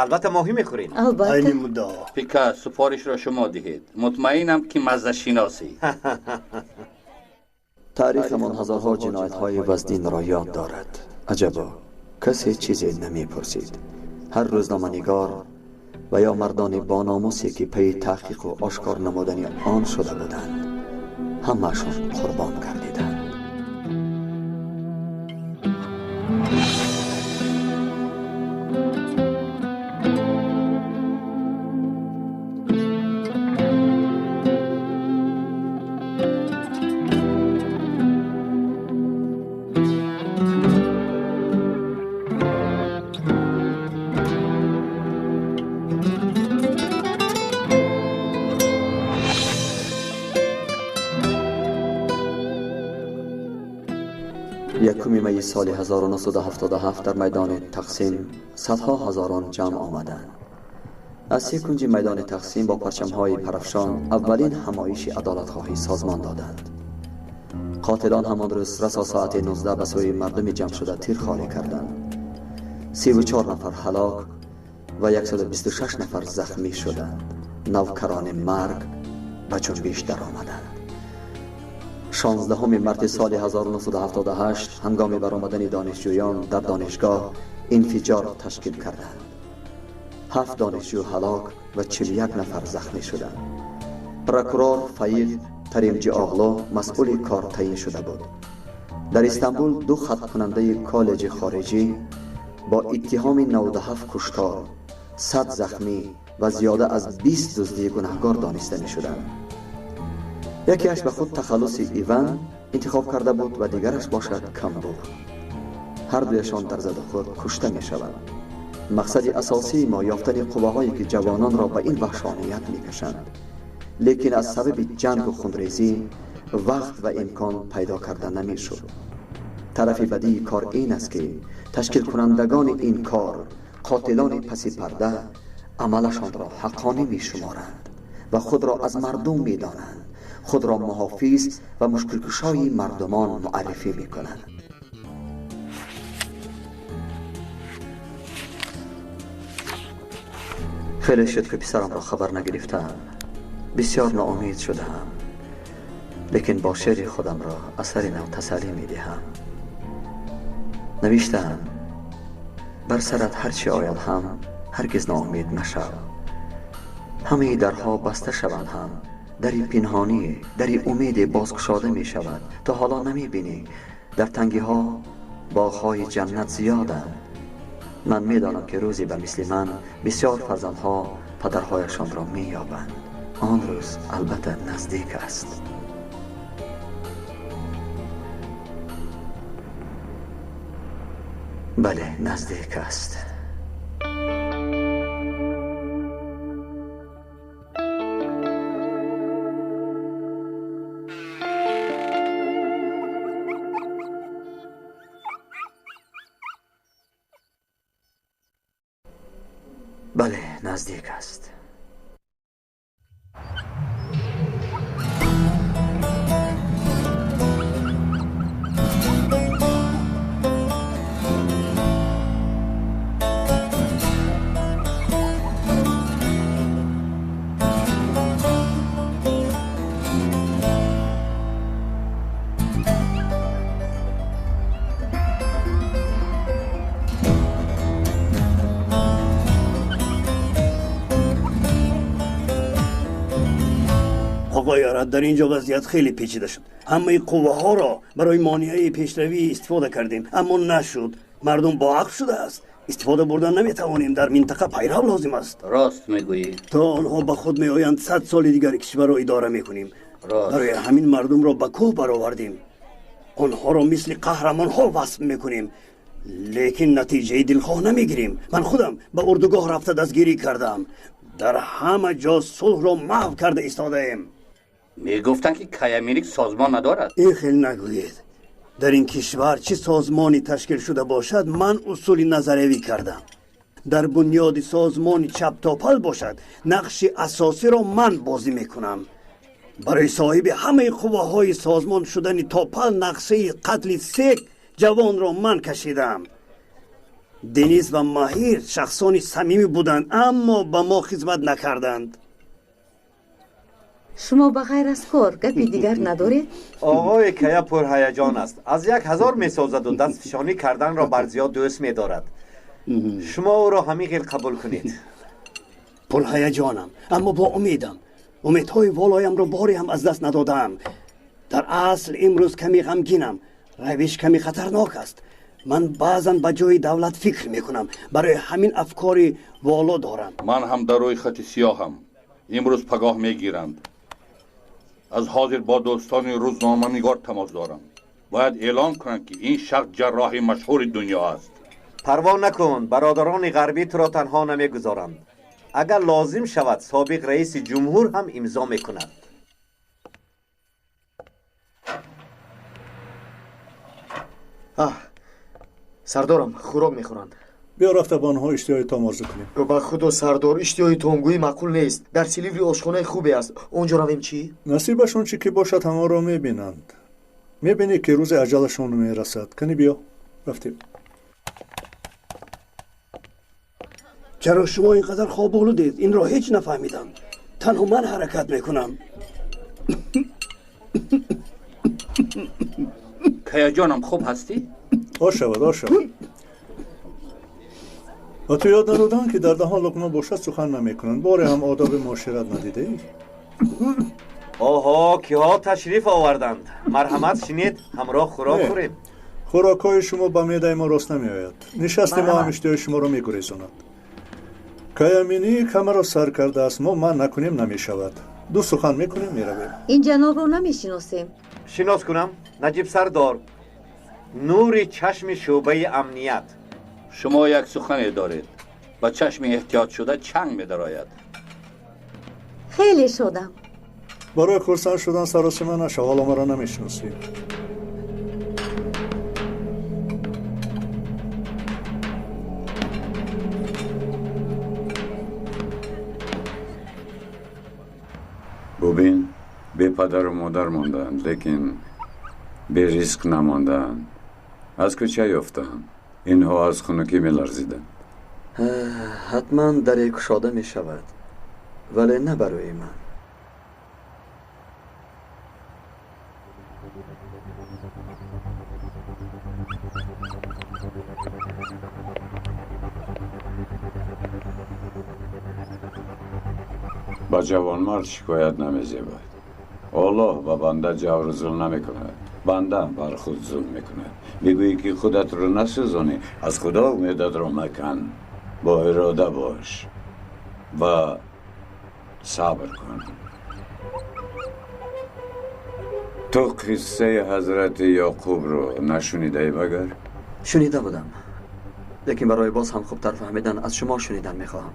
Албатта моҳӣ мехӯрем. Албатта. Айни муддао. Пикас, супоришро шумо диҳед. Мутмаинам ки маззашиносӣ. Таърихамон ҳазорҳо ҷиноятҳои вазнинро ёд дорад. Аҷабо, касе чизе намепурсид. Ҳар рӯзноманигор ва ё мардони бономусе ки пайи таҳқиқу ошкор намудани он шуда буданд, ҳамаашон қурбон гардиданд. Якуми майи соли 1977 дар майдони Тақсим садҳо ҳазорон ҷамъ омаданд. Аз се кунҷи майдони Тақсим бо парчамҳои парафшон аввалин ҳамоиши адолатхоҳӣ созмон доданд. Қотилон ҳамон рӯз расо соати 19 ба сӯи мардуми ҷамъшуда тир холӣ карданд. 34 нафар ҳалок ва 126 нафар захмӣ шуданд. Навкарони марг ба ҷунбиш даромаданд. 16 марти соли 1978 ҳангоми баромадани донишҷӯён дар донишгоҳ инфиҷор ташкил карданд. 7 донишҷӯ ҳалок ва 41 нафар захмӣ шуданд. Прокурор Фаиқ Таримҷиоғлу масъули кор таъин шуда буд. Дар Истанбул ду хаткунандаи коллеҷи хориҷӣ бо иттиҳоми 97 куштор, 100 захмӣ ва зиёда аз 20 дуздии гунаҳгор дониста мешуданд. Якеаш ба худ тахаллуси Иван интихоб карда буд ва дигараш бошад Камбур. Ҳар дуяшон дар задухӯрд кушта мешаванд. Мақсади асосии мо ёфтани қувваҳое ки ҷавононро ба ин ваҳшоният мекашанд. Лекин аз сабаби ҷангу хунрезӣ вақт ва имкон пайдо карда намешуд. Тарафи бадии кор ин аст ки ташкилкунандагони ин кор, қотилони паси парда, амалашонро ҳаққонӣ мешуморанд ва худро аз мардум медонанд. Худро муҳофиз ва мушкилкушои мардумон муаррифӣ мекунанд. Хеле шуд ки писарамро хабар нагирифтаам. Бисёр ноумед шудаам. Лекин бо шеъри худамро асари нав тасаллӣ медиҳам. Навиштаам: бар сарат ҳар чӣ ояд ҳам ҳаргиз ноумед машав. Ҳамаи дарҳо баста шаванд ҳам дари пинҳонӣ, дари умеде бозкушода мешавад. То ҳоло намебинӣ. Дар тангиҳо боғҳои ҷаннат зиёданд. Ман медонам ки рӯзе ба мисли ман бисёр фарзандҳо падарҳояшонро меёбанд. Он рӯз албатта наздик аст. Бале, наздик аст. Бале, наздик аст. Оқои Арад, дар инҷо вазъият хеле печида шуд. Ҳамаи қувваҳоро барои монеаи пешравӣ истифода кардем, аммо нашуд. Мардум боақл шудааст. Истифода бурдан наметавонем. Дар минтақа пайрав лозим аст. Рост мегӯӣ. То онҳо ба худ меоянд, 100 соли дигар кишварро идора мекунем. Рост. Барои ҳамин мардумро ба кӯҳ баровардем. Онҳоро мисли қаҳрамонҳо васф мекунем, лекин натиҷаи дилхоҳ намегирем. Ман худам ба урдугоҳ рафта дастгирӣ кардам. Дар ҳама ҷо сулҳро маҳв карда истодаем. Мегуфтанд, ки Каяминик созмон надорад. Ин хел нагӯед. Дар ин кишвар чӣ созмоне ташкил шуда бошад, ман усули назариявӣ кардам. Дар бунёди созмони чаптопал бошад, нақши асосиро ман бозӣ мекунам. Барои соҳиби ҳамаи қувваҳои созмон шудани топал нақшаи қатли се ҷавонро ман кашидам. Денис ва Маҳир шахсони самимӣ буданд, аммо ба мо хизмат накарданд. Шумо ба ғайр аз кор гапи дигар надоред? Оғои Кая пурҳаяҷон аст. Аз 1000 месозаду дастфишонӣ карданро бар зиёд дӯст медорад. Шумо ӯро ҳамин хел қабул кунед. Пурҳаяҷонам, аммо бо умедам. Умедҳои волоямро боре ҳам аз даст надодаам. Дар асл имрӯз каме ғамгинам. Равиш каме хатарнок аст. Ман баъзан ба ҷои давлат фикр мекунам. Барои ҳамин афкори воло дорам. Ман ҳам дар рӯи хати сиёҳам. Имрӯз пагоҳ мегиранд. Аз ҳозир бо дӯстони рӯзноманигор тамос дорам. Бояд эълон кунанд, ки ин шахс ҷарроҳи машҳури дунё аст. Парво накун, бародарони ғарбӣ туро танҳо намегузоранд. Агар лозим шавад, собиқ раиси ҷумҳур ҳам имзо мекунад. Сардорам, хӯрок мехӯранд. Биё рафта ба онҳо иштиҳои том орзу кунем. Ба худо сардор, иштиҳои томгӯӣ маъқул нест. Дар Силиври ошхонаи хубе аст. Он ҷо равем чӣ? Насибашон чӣ ки бошад, ҳамонро мебинанд. Мебинӣ, ки рӯзи аҷалашон мерасад. Кани биё, рафтем. Чаро шумо ин қадар хоболудед? Инро ҳеҷ нафаҳмидам. Танҳо ман ҳаракат мекунам. Каяҷонам, хуб ҳастӣ? Ошавад, ошавад. Ва ту ёд надоданд, ки дар даҳон луқма бошад сухан намекунанд. Боре ҳам одоби муошират надидаӣ? Оҳо, киҳо ташриф оварданд. Марҳамат, шинед, ҳамроҳ хӯрок хӯрем. Хӯрокҳои шумо ба меъдаи мо рост намеояд. Нишасти мо ҳам иштиҳои шуморо мегурезонад. Каяминик ҳамаро сар кардааст. Мо манъ накунем намешавад. Ду сухан мекунем, меравем. Ин ҷанобро намешиносем. Шинос кунам, Наҷиб сардор, нури чашми шӯъбаи амният. Шумо як сухане доред, ба чашми эҳтиётшуда чанг медарояд. Хеле шодам. Барои хурсанд шудан саросима нашав, ҳоло маро намешиносӣ. Бубин, бепадару модар мондаанд, лекин беризқ намондаанд. Аз кӯча ёфтаанд. Инҳо аз хунукӣ меларзиданд. Ҳатман даре кушода мешавад, вале на барои ман. Ба ҷавонмард шикоят намезебад. Аллоҳ ба банда ҷавру зулм намекунад. Банда бар худ зулм мекунад. Мегӯӣ, ки худатро насӯзонӣ, аз худо умедатро макан. Бо ирода бош ва сабр кун. Ту қиссаи ҳазрати Яъқубро нашунидаӣ магар? Шунида будам, лекин барои боз ҳам хубтар фаҳмидан аз шумо шунидан мехоҳам.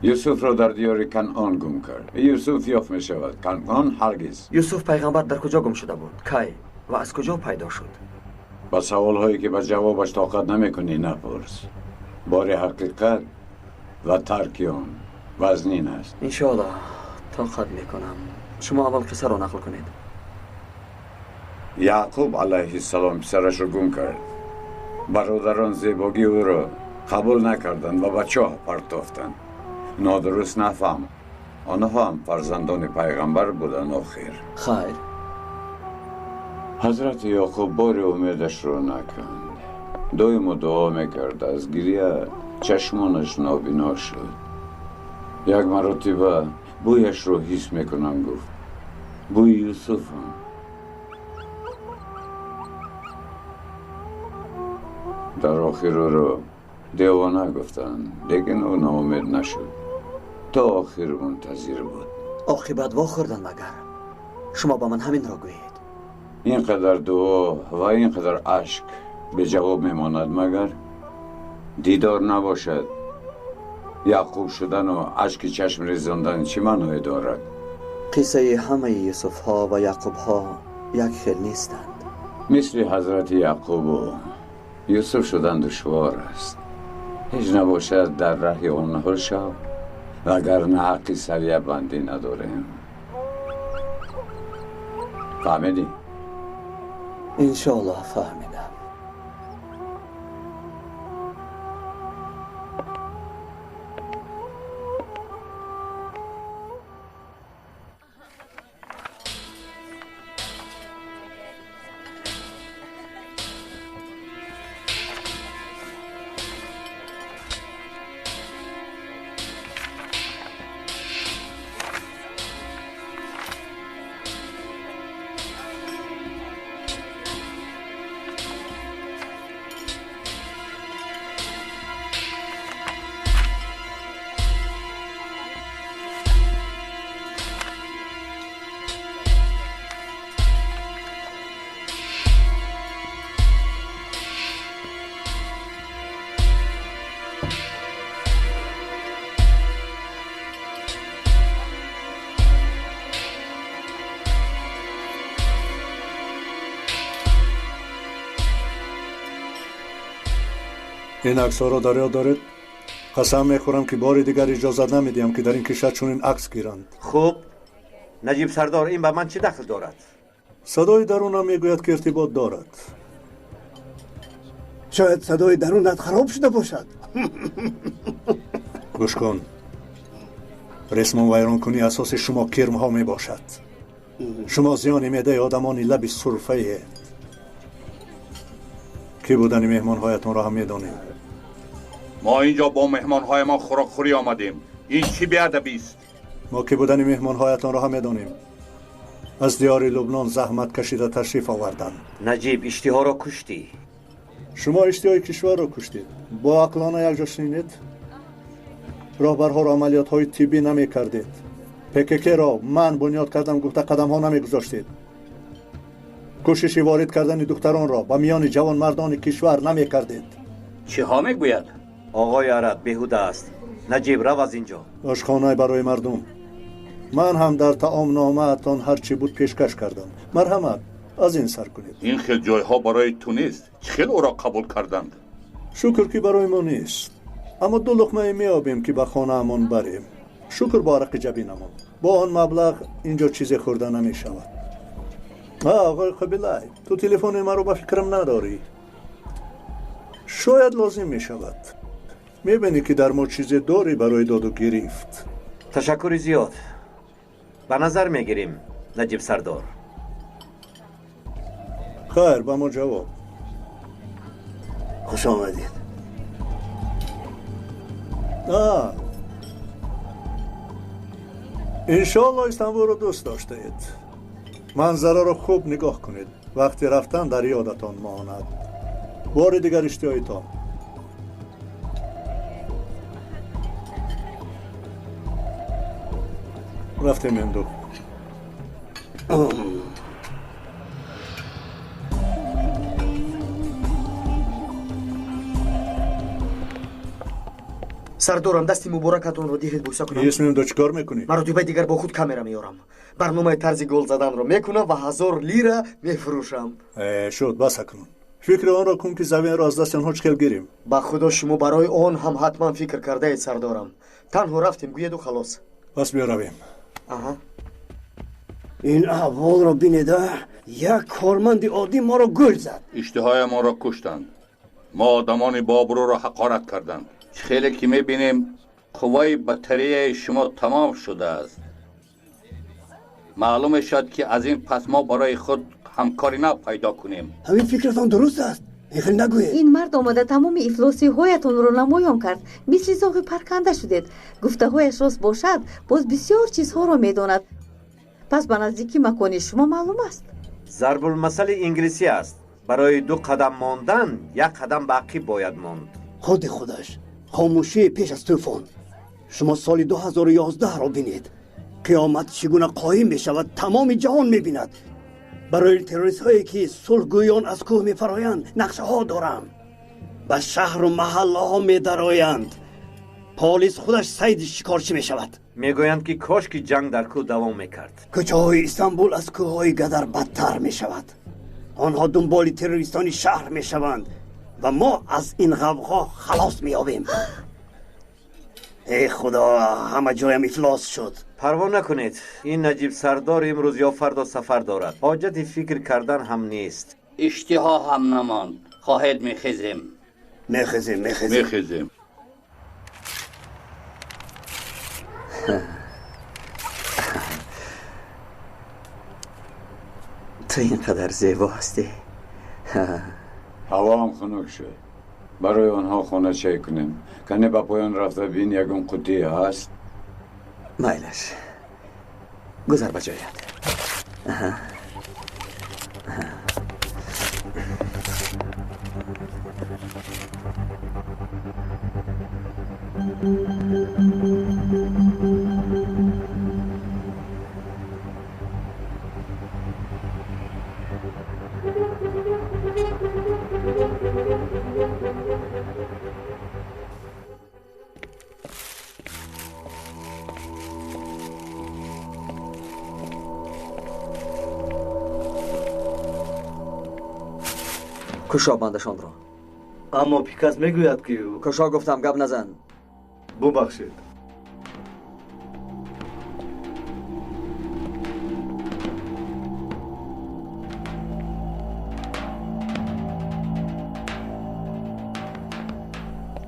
Юсуфро дар диёри Канъон гум кард. Юсуф ёфт мешавад, Канъон ҳаргиз. Юсуф пайғамбар дар куҷо гум шуда буд? Кай ва аз куҷо пайдо шуд? Ба саволҳое, ки ба ҷавобаш тоқат намекунӣ, напурс. Бори ҳақиқат ва тарки он вазнин аст. Иншоаллоҳ тоқат мекунам. Шумо аввал қиссаро нақл кунед. Яъқуб алайҳиссалом писарашро гум кард. Бародарон зебогии ӯро қабул накарданд ва ба чоҳ партофтанд. Нодуруст нафаҳм, онҳо ҳам фарзандони пайғамбар буданд охир. Хайр. Ҳазрати Яъқуб бори умедашро наканд. Доимо дуо мекард. Аз гиря чашмонаш нобино шуд. Як маротиба бӯяшро ҳис мекунам, гуфт. Бӯи Юсуфам. Дар охир ӯро девона гуфтанд, лекин ӯ ноумед нашуд. То охир мунтазир буд. Оқибат вохӯрданд магар? Шумо ба ман ҳаминро гӯед. Ин қадар дуо ва ин қадар ашк беҷавоб мемонад магар? Дидор набошад. Яъқуб шудану ашки чашм резондан чӣ маъное дорад? Қиссаи ҳамаи Юсуфҳо ва Яъқубҳо як хел нестанд. Мисли ҳазрати Яъқубу Юсуф шудан душвор аст. Ҳеҷ набошад дар раҳи онҳо шав, вагарна ҳаққи савиябандӣ надорем. Фаҳмидӣ? Иншоаллоҳ фаҳмидам. Ин аксҳоро дар ёд доред? Қасам мехӯрам, ки бори дигар иҷозат намедиҳам, ки дар ин кишвар чунин акс гиранд. Хуб, Наҷиб сардор, ин ба ман чӣ дахл дорад? Садои дарунам мегӯяд, ки иртибот дорад. Шояд садои дарунат хароб шуда бошад. Гӯш кун, ресмон вайронкунии асоси шумо кирмҳо мебошад. Шумо зиёни меъдаи одамони лаби сурфаед. Кӣ будани меҳмонҳоятонро ҳам медонем. Мо инҷо бо меҳмонҳоямон хӯрокхӯрӣ омадем. Ин чӣ беадабист? Мо кӣ будани меҳмонҳоятонро ҳам медонем. Аз диёри Лубнон заҳмат кашида ташриф оварданд. Наҷиб, иштиҳоро куштӣ. Шумо иштиҳои кишварро куштед. Бо ақлона якҷо шинед. Роҳбарҳоро амалиётҳои тиббӣ намекардед. ПКК-ро ман бунёд кардам гуфта қадамҳо намегузоштед. Кӯшиши ворид кардани духтаронро ба миёни ҷавонмардони кишвар намекардед. Чиҳо мегӯяд? Оғои араб беҳуда аст. Наҷиб, рав аз инҷо. Ошхона барои мардум. Ман ҳам дар таомномаатон ҳар чӣ буд пешкаш кардам. Марҳамат, аз ин сар кунед. Ин хел ҷойҳо барои ту нест. Чӣ хел ӯро қабул карданд? Шукр, ки барои мо нест. Аммо ду луқмае меёбем, ки ба хонаамон барем. Шукр бо арақи ҷабинамон. Бо он маблағ инҷо чизе хӯрда намешавад. Оғои Қабилай, ту телефони маро ба фикрам надорӣ. Шояд лозим мешавад. Мебинӣ, ки дар мо чизе дорӣ барои доду гирифт. Ташаккури зиёд. Ба назар мегирем, Наҷиб сардор. Хайр, ба мо ҷавоб. Хуш омадед. Иншоаллоҳ Истанбулро дӯст доштаед. Манзараро хуб нигоҳ кунед. Вақти рафтан дар ёдатон монад. Бори дигар иштиҳоитон. Рафтем, Мемду. Сардорам, дасти муборакатонро диҳед, бӯса кунам. Исмимдо, чӣ кор мекунӣ? Маротибаи дигар бо худ камера меорам. Барномаи тарзи гол заданро мекунам ва 1000 лира мефурӯшам. Шуд, бас акнун. Фикри онро кун, ки заминро аз дасти онҳо чӣ хел гирем. Ба худо, шумо барои он ҳам ҳатман фикр кардаед, сардорам. Танҳо рафтем, гӯеду халос. Пас биёравем. Ин аҳволро бинеда, як корманди оддӣ моро гул зад. Иштиҳоямонро куштанд. Мо одамони бообрӯро ҳақорат карданд. Хеле ки мебинем, қувваи батареяи шумо тамом шудааст. Маълум мешавад, ки аз ин пас мо барои худ ҳамкори нав пайдо кунем. Ҳамин фикратон дуруст аст. Ин нагӯед. Ин мард омада тамоми ифлосиҳоятонро намоён кард. Мисли зоғи парканда шудед. Гуфтаҳояш рост бошад, боз бисёр чизҳоро медонад. Пас ба наздики макони шумо маълум аст. Зарбулмасали инглисӣ аст. Барои ду қадам мондан як қадам ба ақиб бояд монд. Худи худаш хомӯшии пеш аз тӯфон. Шумо соли 2011-ро бинед. Қиёмат чӣ гуна қоим мешавад, тамоми ҷаҳон мебинад. Барои террористҳое ки сулҳгӯён аз кӯҳ мефароянд, нақшаҳо дорам. Ба шаҳру маҳаллаҳо медароянд. Полис худаш сайди шикорчӣ мешавад. Мегӯянд ки кош ки ҷанг дар кӯҳ давом мекард. Кӯчаҳои Истанбул аз кӯҳҳои Гадар бадтар мешавад. Онҳо дунболи террористони шаҳр мешаванд ва мо аз ин ғавғо халос меёбем. Эй худо, ҳама ҷоям ифлос шуд. Парво накунед, ин Наҷиб сардор имрӯз ё фардо сафар дорад. Ҳоҷати фикр кардан ҳам нест. Иштиҳо ҳам намонд. Хоҳед мехезем. Мехезем, мехезем. Мехезем. Ту ин қадар зебо ҳастӣ. Ҳаво ҳам хунук шуд. Барои онҳо хона чай кунем. Кане ба поён рафта бин ягон қуттие ҳаст. Майлаш, гузар ба ҷоят. Кушо бандашонро. Аммо Пикас мегӯяд ки кушо гуфтам, гап назан. Бубахшед.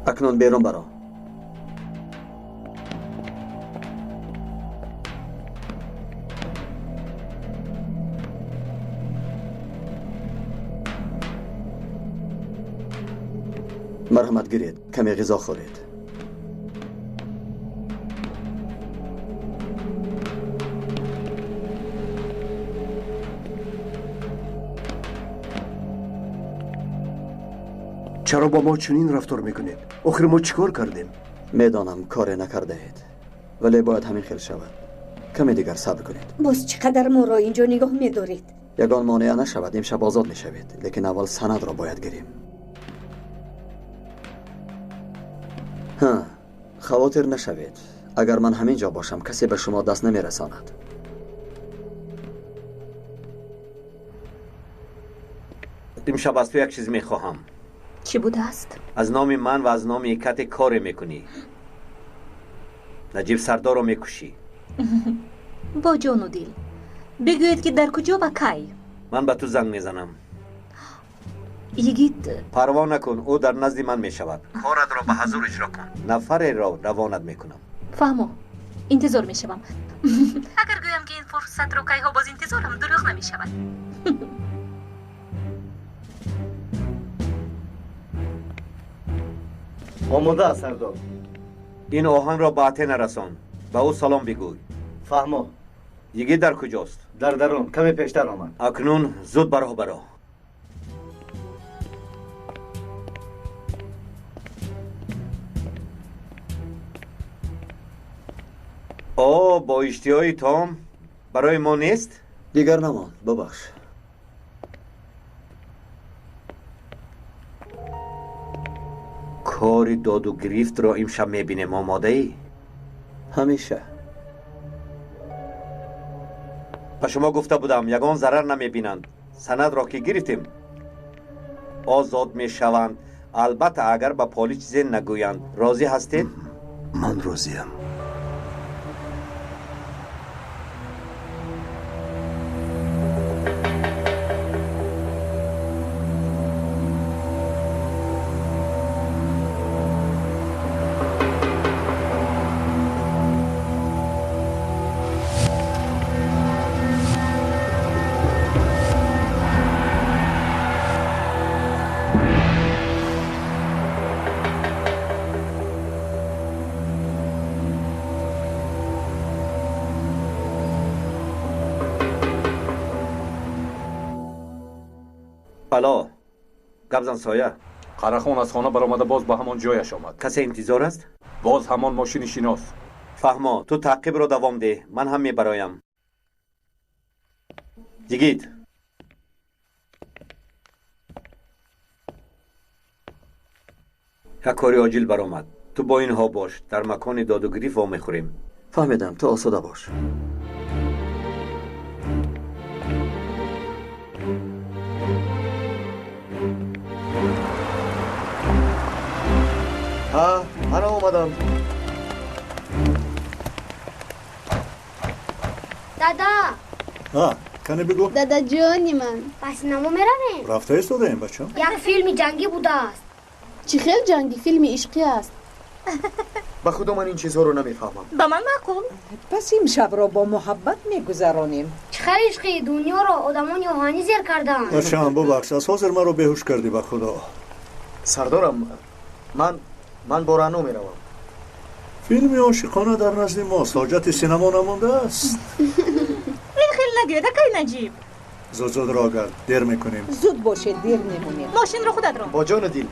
Акнун берун баро. Марҳамат гиред, каме ғизо хӯред. Чаро бо мо чунин рафтор мекунед? Охир мо чӣ кор кардем? Медонам, коре накардаед, вале бояд ҳамин хел шавад. Каме дигар сабр кунед. Боз чӣ қадар моро инҷо нигоҳ медоред? Ягон монеа нашавад, имшаб озод мешавед, лекин аввал санадро бояд гирем. Ҳа, хавотир нашавед. Агар ман ҳамин ҷо бошам, касе ба шумо даст намерасонад. Имшаб аз ту як чиз мехоҳам. Чӣ будааст? Аз номи ман ва аз номи Кате коре мекунӣ. Наҷиб сардорро мекушӣ. Бо ҷону дил. Бигӯед ки дар куҷо ва кай? Ман ба ту занг мезанам. Йигит, парво накун, ӯ дар назди ман мешавад. Коратро ба ҳазур иҷро кун. Нафареро равонат мекунам. Фаҳмо, интизор мешавам. Агар гӯям ки ин фурсатро кайҳо боз интизорам, дурӯғ намешавад. Омода аст, сардор. Ин оҳангро ба Атена расон. Ба ӯ салом бигӯй. Фаҳмо. Йигит дар куҷост? Дар дарун, каме пештар омад. Акнун зуд ба роҳ баро. О, бо иштиҳои том барои мо нест? Дигар намонд, бубахш. Кори доду гирифтро имшаб мебинем. Омодаӣ? Ҳамеша. Ба шумо гуфта будам, ягон зарар намебинанд. Санадро ки гирифтем, озод мешаванд. Албатта, агар ба полис чизе нагӯянд. Розӣ ҳастед? Ман розиям. Алло, гап зан соя. Қарахон аз хона баромада боз ба ҳамон ҷояш омад. Касе интизор аст? Боз ҳамон мошини шинос. Фаҳмо, ту таъқибро давом деҳ, ман ҳам мебароям. Йигит, як кори оҷил баромад. Ту бо инҳо бош, дар макони додугирифт вомехӯрем. Фаҳмидам, ту осуда бош. Ҳа, ана омадам. Дада! Ҳа, кане бигӯ. Дадаҷони ман, ба синамо меравем? Рафта истодаем, бачам. Як филми ҷангӣ будааст. Чӣ хел ҷангӣ? Филми ишқӣ аст. Ба худо ман ин чизҳоро намефаҳмам. Ба ман маъқул. Пас имшабро бо муҳаббат мегузаронем. Чӣ хел ишқӣ? Дунёро одамони оҳанӣ зер карданд. Бачам, бубахш, аз ҳозир маро беҳуш кардӣ, ба худо. Сардорам, ман бо Рано меравам. Филми ошиқона дар назди мост, ҳоҷати синамо намондааст. Ин хел нагӯед, акай Наҷиб. Зуд зуд роҳ гард, дер мекунем. Зуд бошед, дер мемонем. Мошинро худат рон. Бо ҷону дил.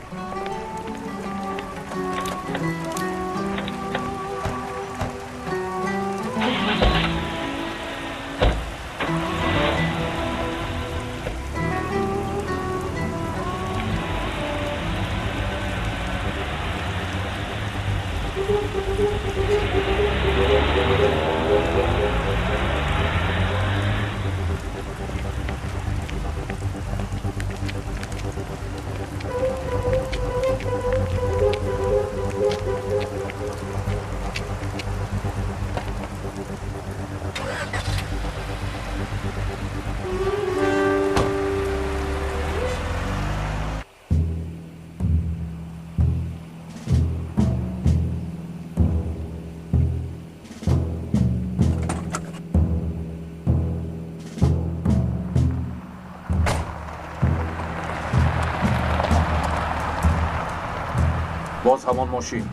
Боз ҳамон мошин.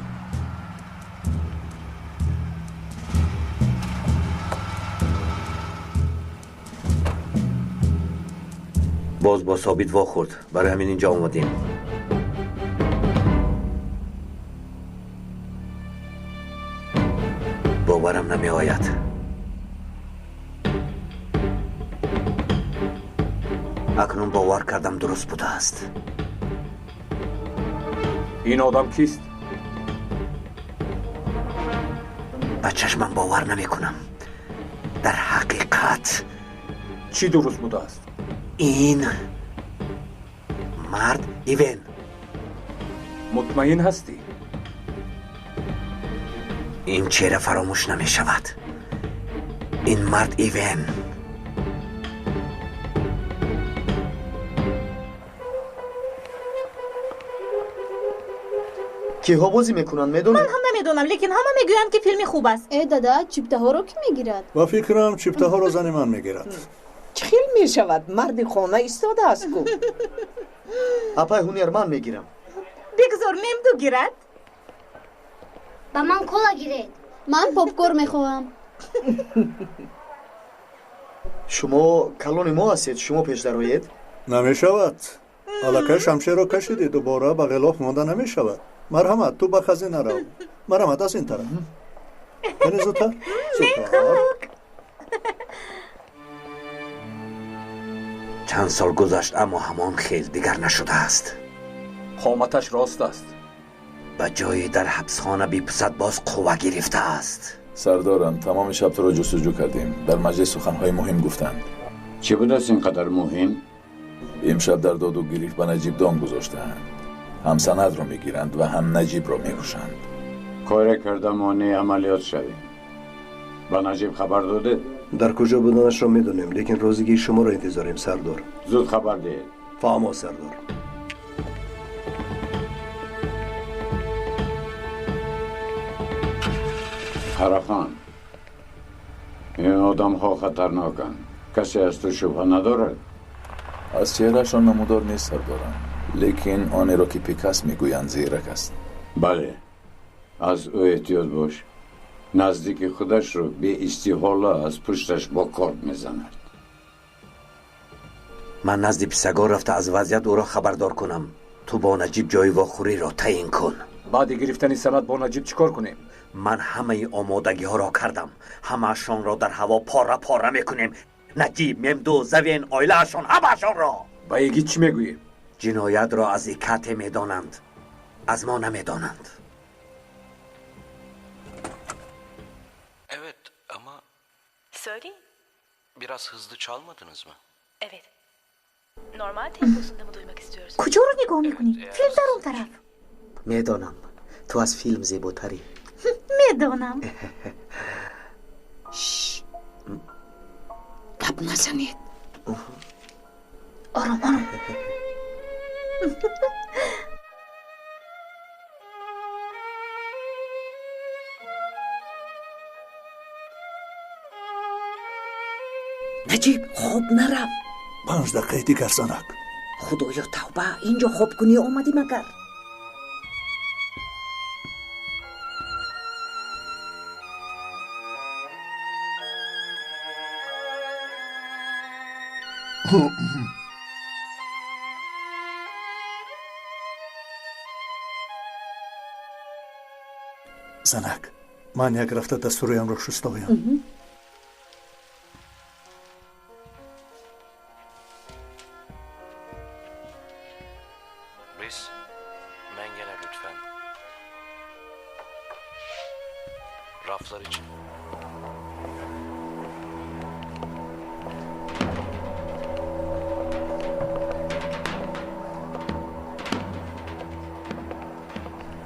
Боз бо Собит вохӯрд, барои ҳамин инҷо омадем. Боварам намеояд. Акнун бовар кардам дуруст будааст. Ин одам кист? Ба чашмам бовар намекунам. Дар ҳақиқат чӣ дуруст будааст? Ин мард Ивен. Мутмаин ҳастӣ? Ин чеҳра фаромӯш намешавад. Ин мард Ивен. Киҳо бозӣ мекунанд, медонед? Ман ҳам намедонам, лекин ҳама мегӯянд, ки филми хуб аст. Э, дада, чиптаҳоро кӣ мегирад? Ба фикрам, чиптаҳоро зани ман мегирад. Чӣ хел мешавад? Марди хона истодааст ку. Апай ҳунер, ман мегирам. Бигзор Мемду гирад. Ба ман кола гиред. Ман попкор мехоҳам. Шумо калони мо ҳастед, шумо пеш дароед? Намешавад. Аллакай шамшерро кашидӣ, дубора ба ғилоф монда намешавад. Марҳамат, ту ба хазина рав. Марҳамат, аз ин тараф. Яъне зудтар? Зудтар. Чанд сол гузашт, аммо ҳамон хел дигар нашудааст. Қоматаш рост аст. Ба ҷои дар ҳабсхона бипусад, боз қувва гирифтааст. Сардорам, тамоми шаб туро ҷустуҷӯ кардем. Дар маҷлис суханҳои муҳим гуфтанд. Чӣ будааст ин қадар муҳим? Имшаб дар доду гирифт ба Наҷиб дом гузоштаанд. Ҳам санадро мегиранд ва ҳам Наҷибро мекушанд. Коре карда монеи амалиёт шавем. Ба Наҷиб хабар додед? Дар куҷо буданашро медонем, лекин розигии шуморо интизорем, сардор. Зуд хабар диҳед. Фаҳмо, сардор. Қарахон, ин одамҳо хатарноканд. Касе аз ту шубҳа надорад? Аз чеҳраашон намудор нест, сардорам. Лекин онеро ки Пикас мегӯянд зирак аст. Бале, аз ӯ эҳтиёт бош. Наздики худашро беистиҳола аз пушташ бо корд мезанад. Ман назди Писагор рафта аз вазъият ӯро хабардор кунам. Ту бо Наҷиб ҷои вохӯриро таъин кун. Баъди гирифтани санад бо Наҷиб чӣ кор кунем? Ман ҳамаи омодагиҳоро кардам. Ҳамаашонро дар ҳаво пора пора мекунем. Наҷиб, Мемду, Завен, оилаашон, ҳамаашонро. Ба Игит чӣ мегӯем? Ҷиноятро аз Икате медонанд, аз мо намедонанд. Evet ama Söyleyin. Biraz hızlı çalmadınız mı? Evet. Normal temposunda mı duymak istiyorsunuz? Куҷоро нигоҳ мекунӣ? Филм дар он тараф. Медонам, ту аз филм зеботарӣ. Медонам. Гап назанед. Ором, ором. Наҷиб, хоб нарав. 5 дақиқаи дигар, занак. Худоё, тавба, инҷо хобкунӣ омадӣ магар? Занак, ман як рафта дастуриамро шуста оям. Biz mengene lütfen. Raflar için.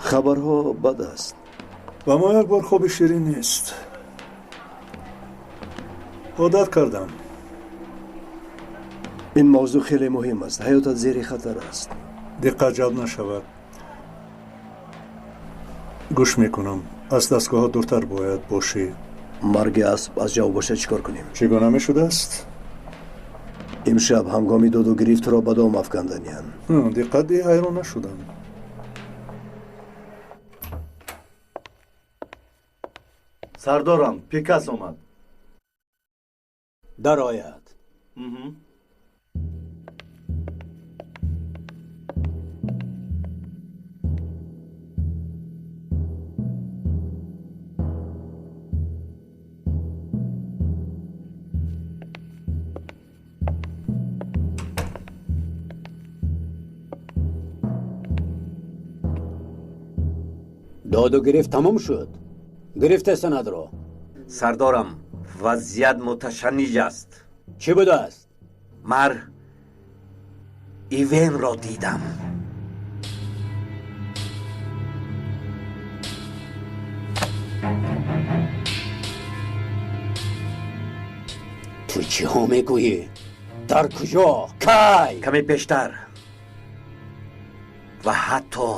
Хабарҳо бад аст. Ба мо як бор хоби ширин нест. Одат кардам. Ин мавзӯъ хеле муҳим аст. Ҳаётат зери хатар аст. Диққат ҷалб нашавад. Гӯш мекунам. Аз дастгоҳҳо дуртар бояд бошӣ. Марги асб аз ҷавоб бошад, чӣ кор кунем? Чӣ гуна мешудааст? Имшаб ҳангоми доду гирифт туро ба дом афканданиянд. Диққат диҳ, ҳайрон нашудам. Сардорам, Пикас омад. Дарояд. Доду гирифт тамом шуд. Гирифте санадро. Сардорам, вазъият муташанниҷ аст. Чӣ будааст? Мар Ивенро дидам. Ту чиҳо мегӯӣ? Дар куҷо? Кай? Каме пештар. Ва ҳатто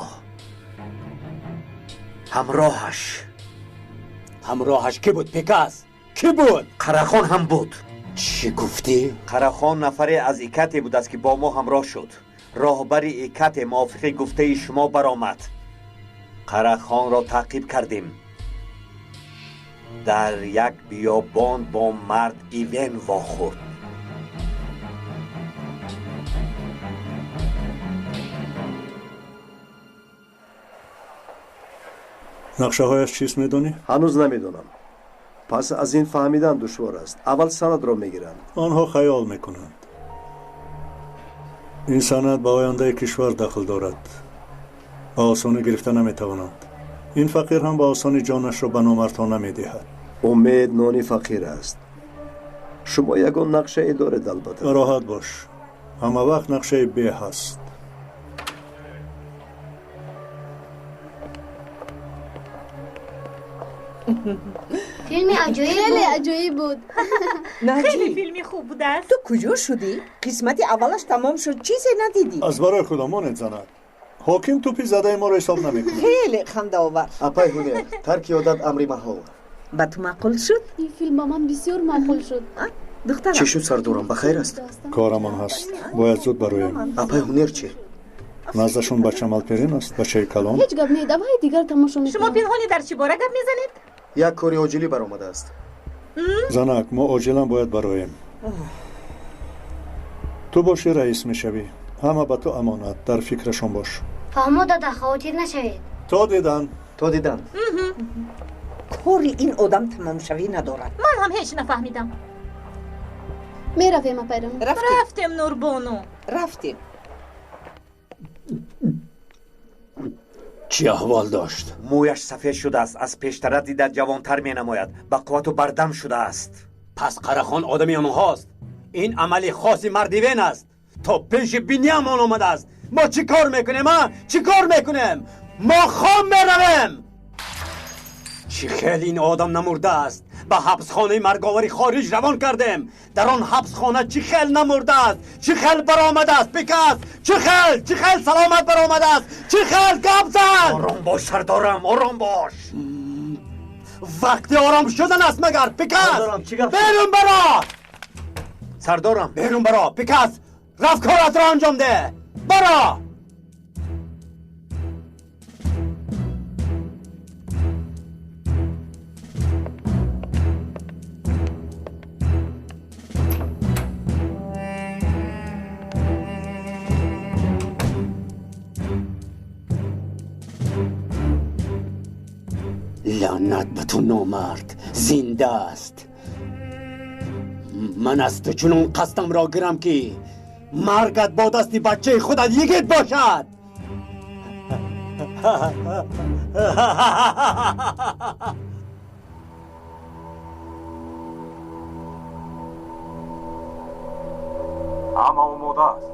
ҳамроҳаш. Ҳамроҳаш кӣ буд, Пикас? Кӣ буд? Қарахон ҳам буд. Чӣ гуфтӣ? Қарахон нафаре аз Икате будааст, ки бо мо ҳамроҳ шуд. Роҳбари Икате мувофиқи гуфтаи шумо баромад. Қарахонро таъқиб кардем. Дар як биёбон бо мард Ивен вохӯрд. Нақшаҳояш чист медонӣ? Ҳанӯз намедонам. Пас аз ин фаҳмидан душвор аст. Аввал санадро мегиранд. Онҳо хаёл мекунанд. Ин санад ба ояндаи кишвар дахл дорад. Ба осонӣ гирифта наметавонанд. Ин фақир ҳам ба осонӣ ҷонашро ба номардҳо намедиҳад. Умед нони фақир аст. Шумо ягон нақшае доред албатта? Роҳат бош. Ҳама вақт нақшаи бе ҳаст. Филми аҷоиб хеле аҷоиб буд. Хеле филми хуб будааст. Ту куҷо шудӣ? Қисмати аввалаш тамом шуд, чизе надидӣ. Аз барои худо монед, занак. Ҳоким тӯпи задаи моро ҳисоб намекунад. Хеле хандаовар. Апай Ҳунер, тарки одат амри маҳол. Ба ту маъқул шуд? Ин филм ба ман бисёр маъқул шуд. Духтарам. Чӣ шуд, сардорам, ба хайр аст? Корамон ҳаст. Бояд зуд бароем. Апай Ҳунер чӣ? Наздашон бача Малперин аст, бачаи калон. Ҳеҷ гап не, давай дигар тамошо мекунем. Шумо пинҳонӣ дар чӣ бора гап мезанед? Як кори оҷилӣ баромадааст. Занак, мо оҷилан бояд бароем. Ту бошӣ раис мешавӣ. Ҳама ба ту амонат, дар фикрашон бош. Фаҳмо дада, хавотир нашавед. То дидан. То дидан. Кори ин одам тамомшавӣ надорад. Ман ҳам ҳеҷ нафаҳмидам. Меравем, апайрон. Рафтем, Нурбону. Рафтем. Чӣ аҳвол дошт? Мӯяш сафед шудааст, аз пештара дида ҷавонтар менамояд, ба қуввату бардам шудааст. Пас Қарахон одами онҳост. Ин амали хоси марди Вен аст. То пеши биниамон омадааст. Мо чӣ кор мекунем, а? Чӣ кор мекунем? Мо хом меравем. Чӣ хел ин одам намурдааст? Ба ҳабсхонаи марговари хориҷ равон кардем. Дар он ҳабсхона чӣ хел намурдааст? Чӣ хел баромадааст? Пикас! Чӣ хел? Чӣ хел саломат баромадааст? Чӣ хел гап зад? Ором бош, сардорам, ором бош. Вақти ором шудан аст магар, Пикас! Берун баро! Сардорам, берун баро, Пикас! Рафт коратро анҷом деҳ! Баро! Лаънат ба ту, номард! Зинда аст. Ман аз ту чунон қасдамро гирам, ки маргат бо дасти бачаи худат йигит бошад. Ҳама омода аст.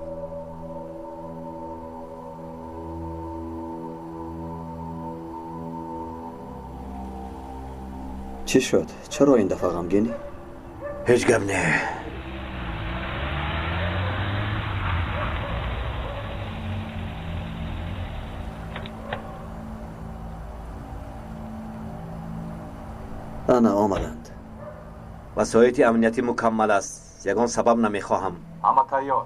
Чӣ шуд? Чаро ин дафъа ғамгинӣ? Ҳеҷ гап не. Ана омаданд. Васоити амниятӣ мукаммал аст. Ягон сабаб намехоҳам. Ҳама тайёр.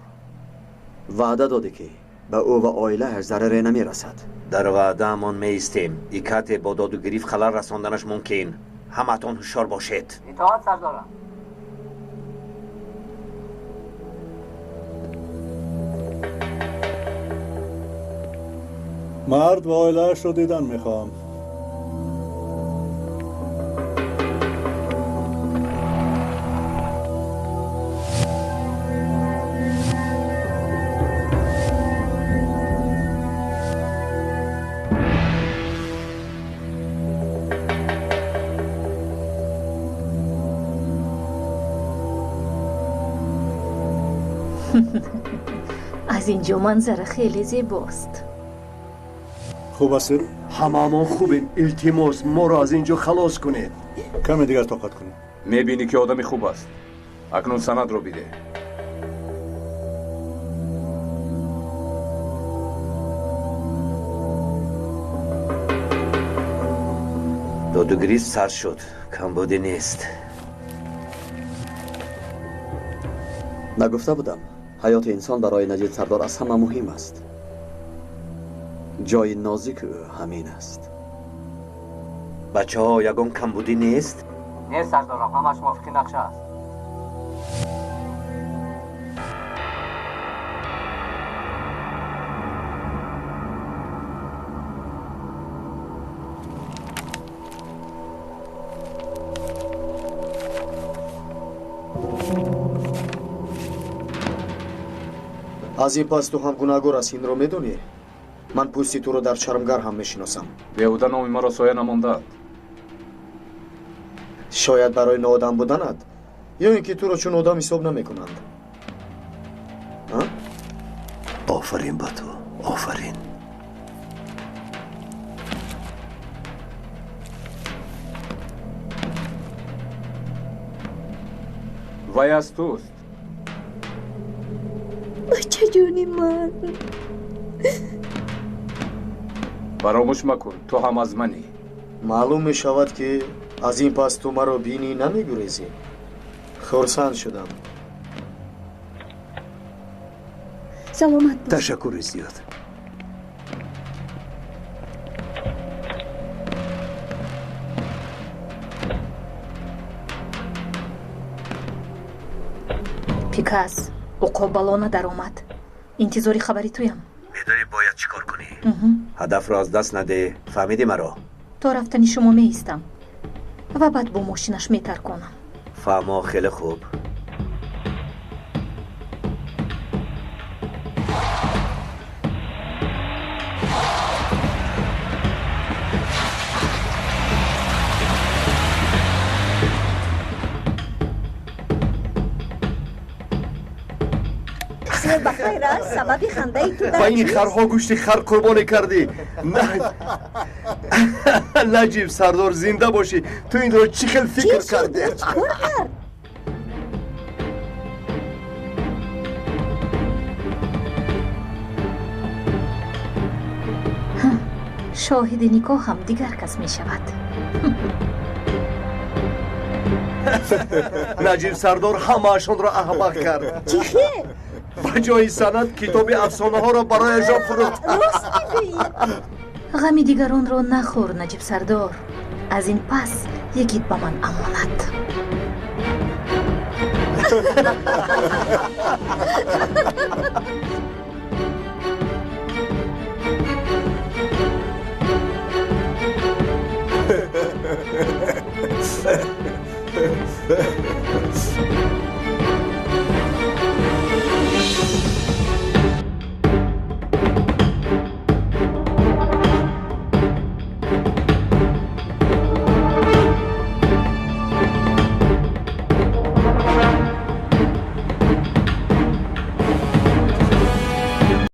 Ваъда додӣ, ки ба ӯ ва оилааш зараре намерасад. Дар ваъдаамон меистем. Икате бо доду гирифт халал расонданаш мумкин. Ҳамаатон ҳушёр бошед. Итоат, сардорам. Мард ва оилаашро дидан мехоҳам. Аз ин ҷо манзара хеле зебост. Хуб ҳастед? Ҳамаамон хубем. Илтимос, моро аз ин ҷо халос кунед. Каме дигар тоқат кунед. Мебинӣ, ки одами хуб аст. Акнун санадро бидеҳ. Додугирифт сар шуд, камбудӣ нест. Нагуфта будам, ҳаёти инсон барои Наҷиб сардор аз ҳама муҳим аст. Ҷои нозики ӯ ҳамин аст. Бачаҳо, ягон камбудӣ нест? Нест, сардорам, ҳамаш мувофиқи нақша аст. Аз ин пас ту ҳам гунаҳгор ҳастӣ, инро медонӣ? Ман пӯсти туро дар чармгар ҳам мешиносам. Беҳуда номи маро соя намондаанд. Шояд барои ноодам буданат, ё ин ки туро чун одам ҳисоб намекунанд. Офарин ба ту, офарин. Вай аз туст. Бачаҷони ман. Фаромӯш макун, ту ҳам аз манӣ. Маълум мешавад, ки аз ин пас ту маро бинӣ намегурезӣ. Хурсанд шудам. Саломат бош. Ташаккури зиёд. Пикас, Уқобалона даромад. Интизори хабари туям. Медонӣ бояд чӣ кор кунӣ? Ҳадафро аз даст надеҳ, фаҳмидӣ маро? То рафтани шумо меистам ва баъд бо мошинаш метарконам. Фаҳмо, хеле хуб. Бахайр аст, сабаби хандаи ту дар Ба ин чист? харҳо гӯшти хар қурбонӣ кардӣ. Наҷиб сардор, зинда бошӣ. Ту инро чӣ хел фикр кардӣ? Чӣ кор кард? Шоҳиди никоҳам дигар кас мешавад. Наҷиб сардор ҳамаашонро аҳмақ кард. Чӣ хел? Ба ҷои санад китоби афсонаҳоро барояшон фурӯхт. Рост мегӯӣ. Ғами дигаронро нахӯр, Наҷиб сардор. Аз ин пас йигит ба ман амонат.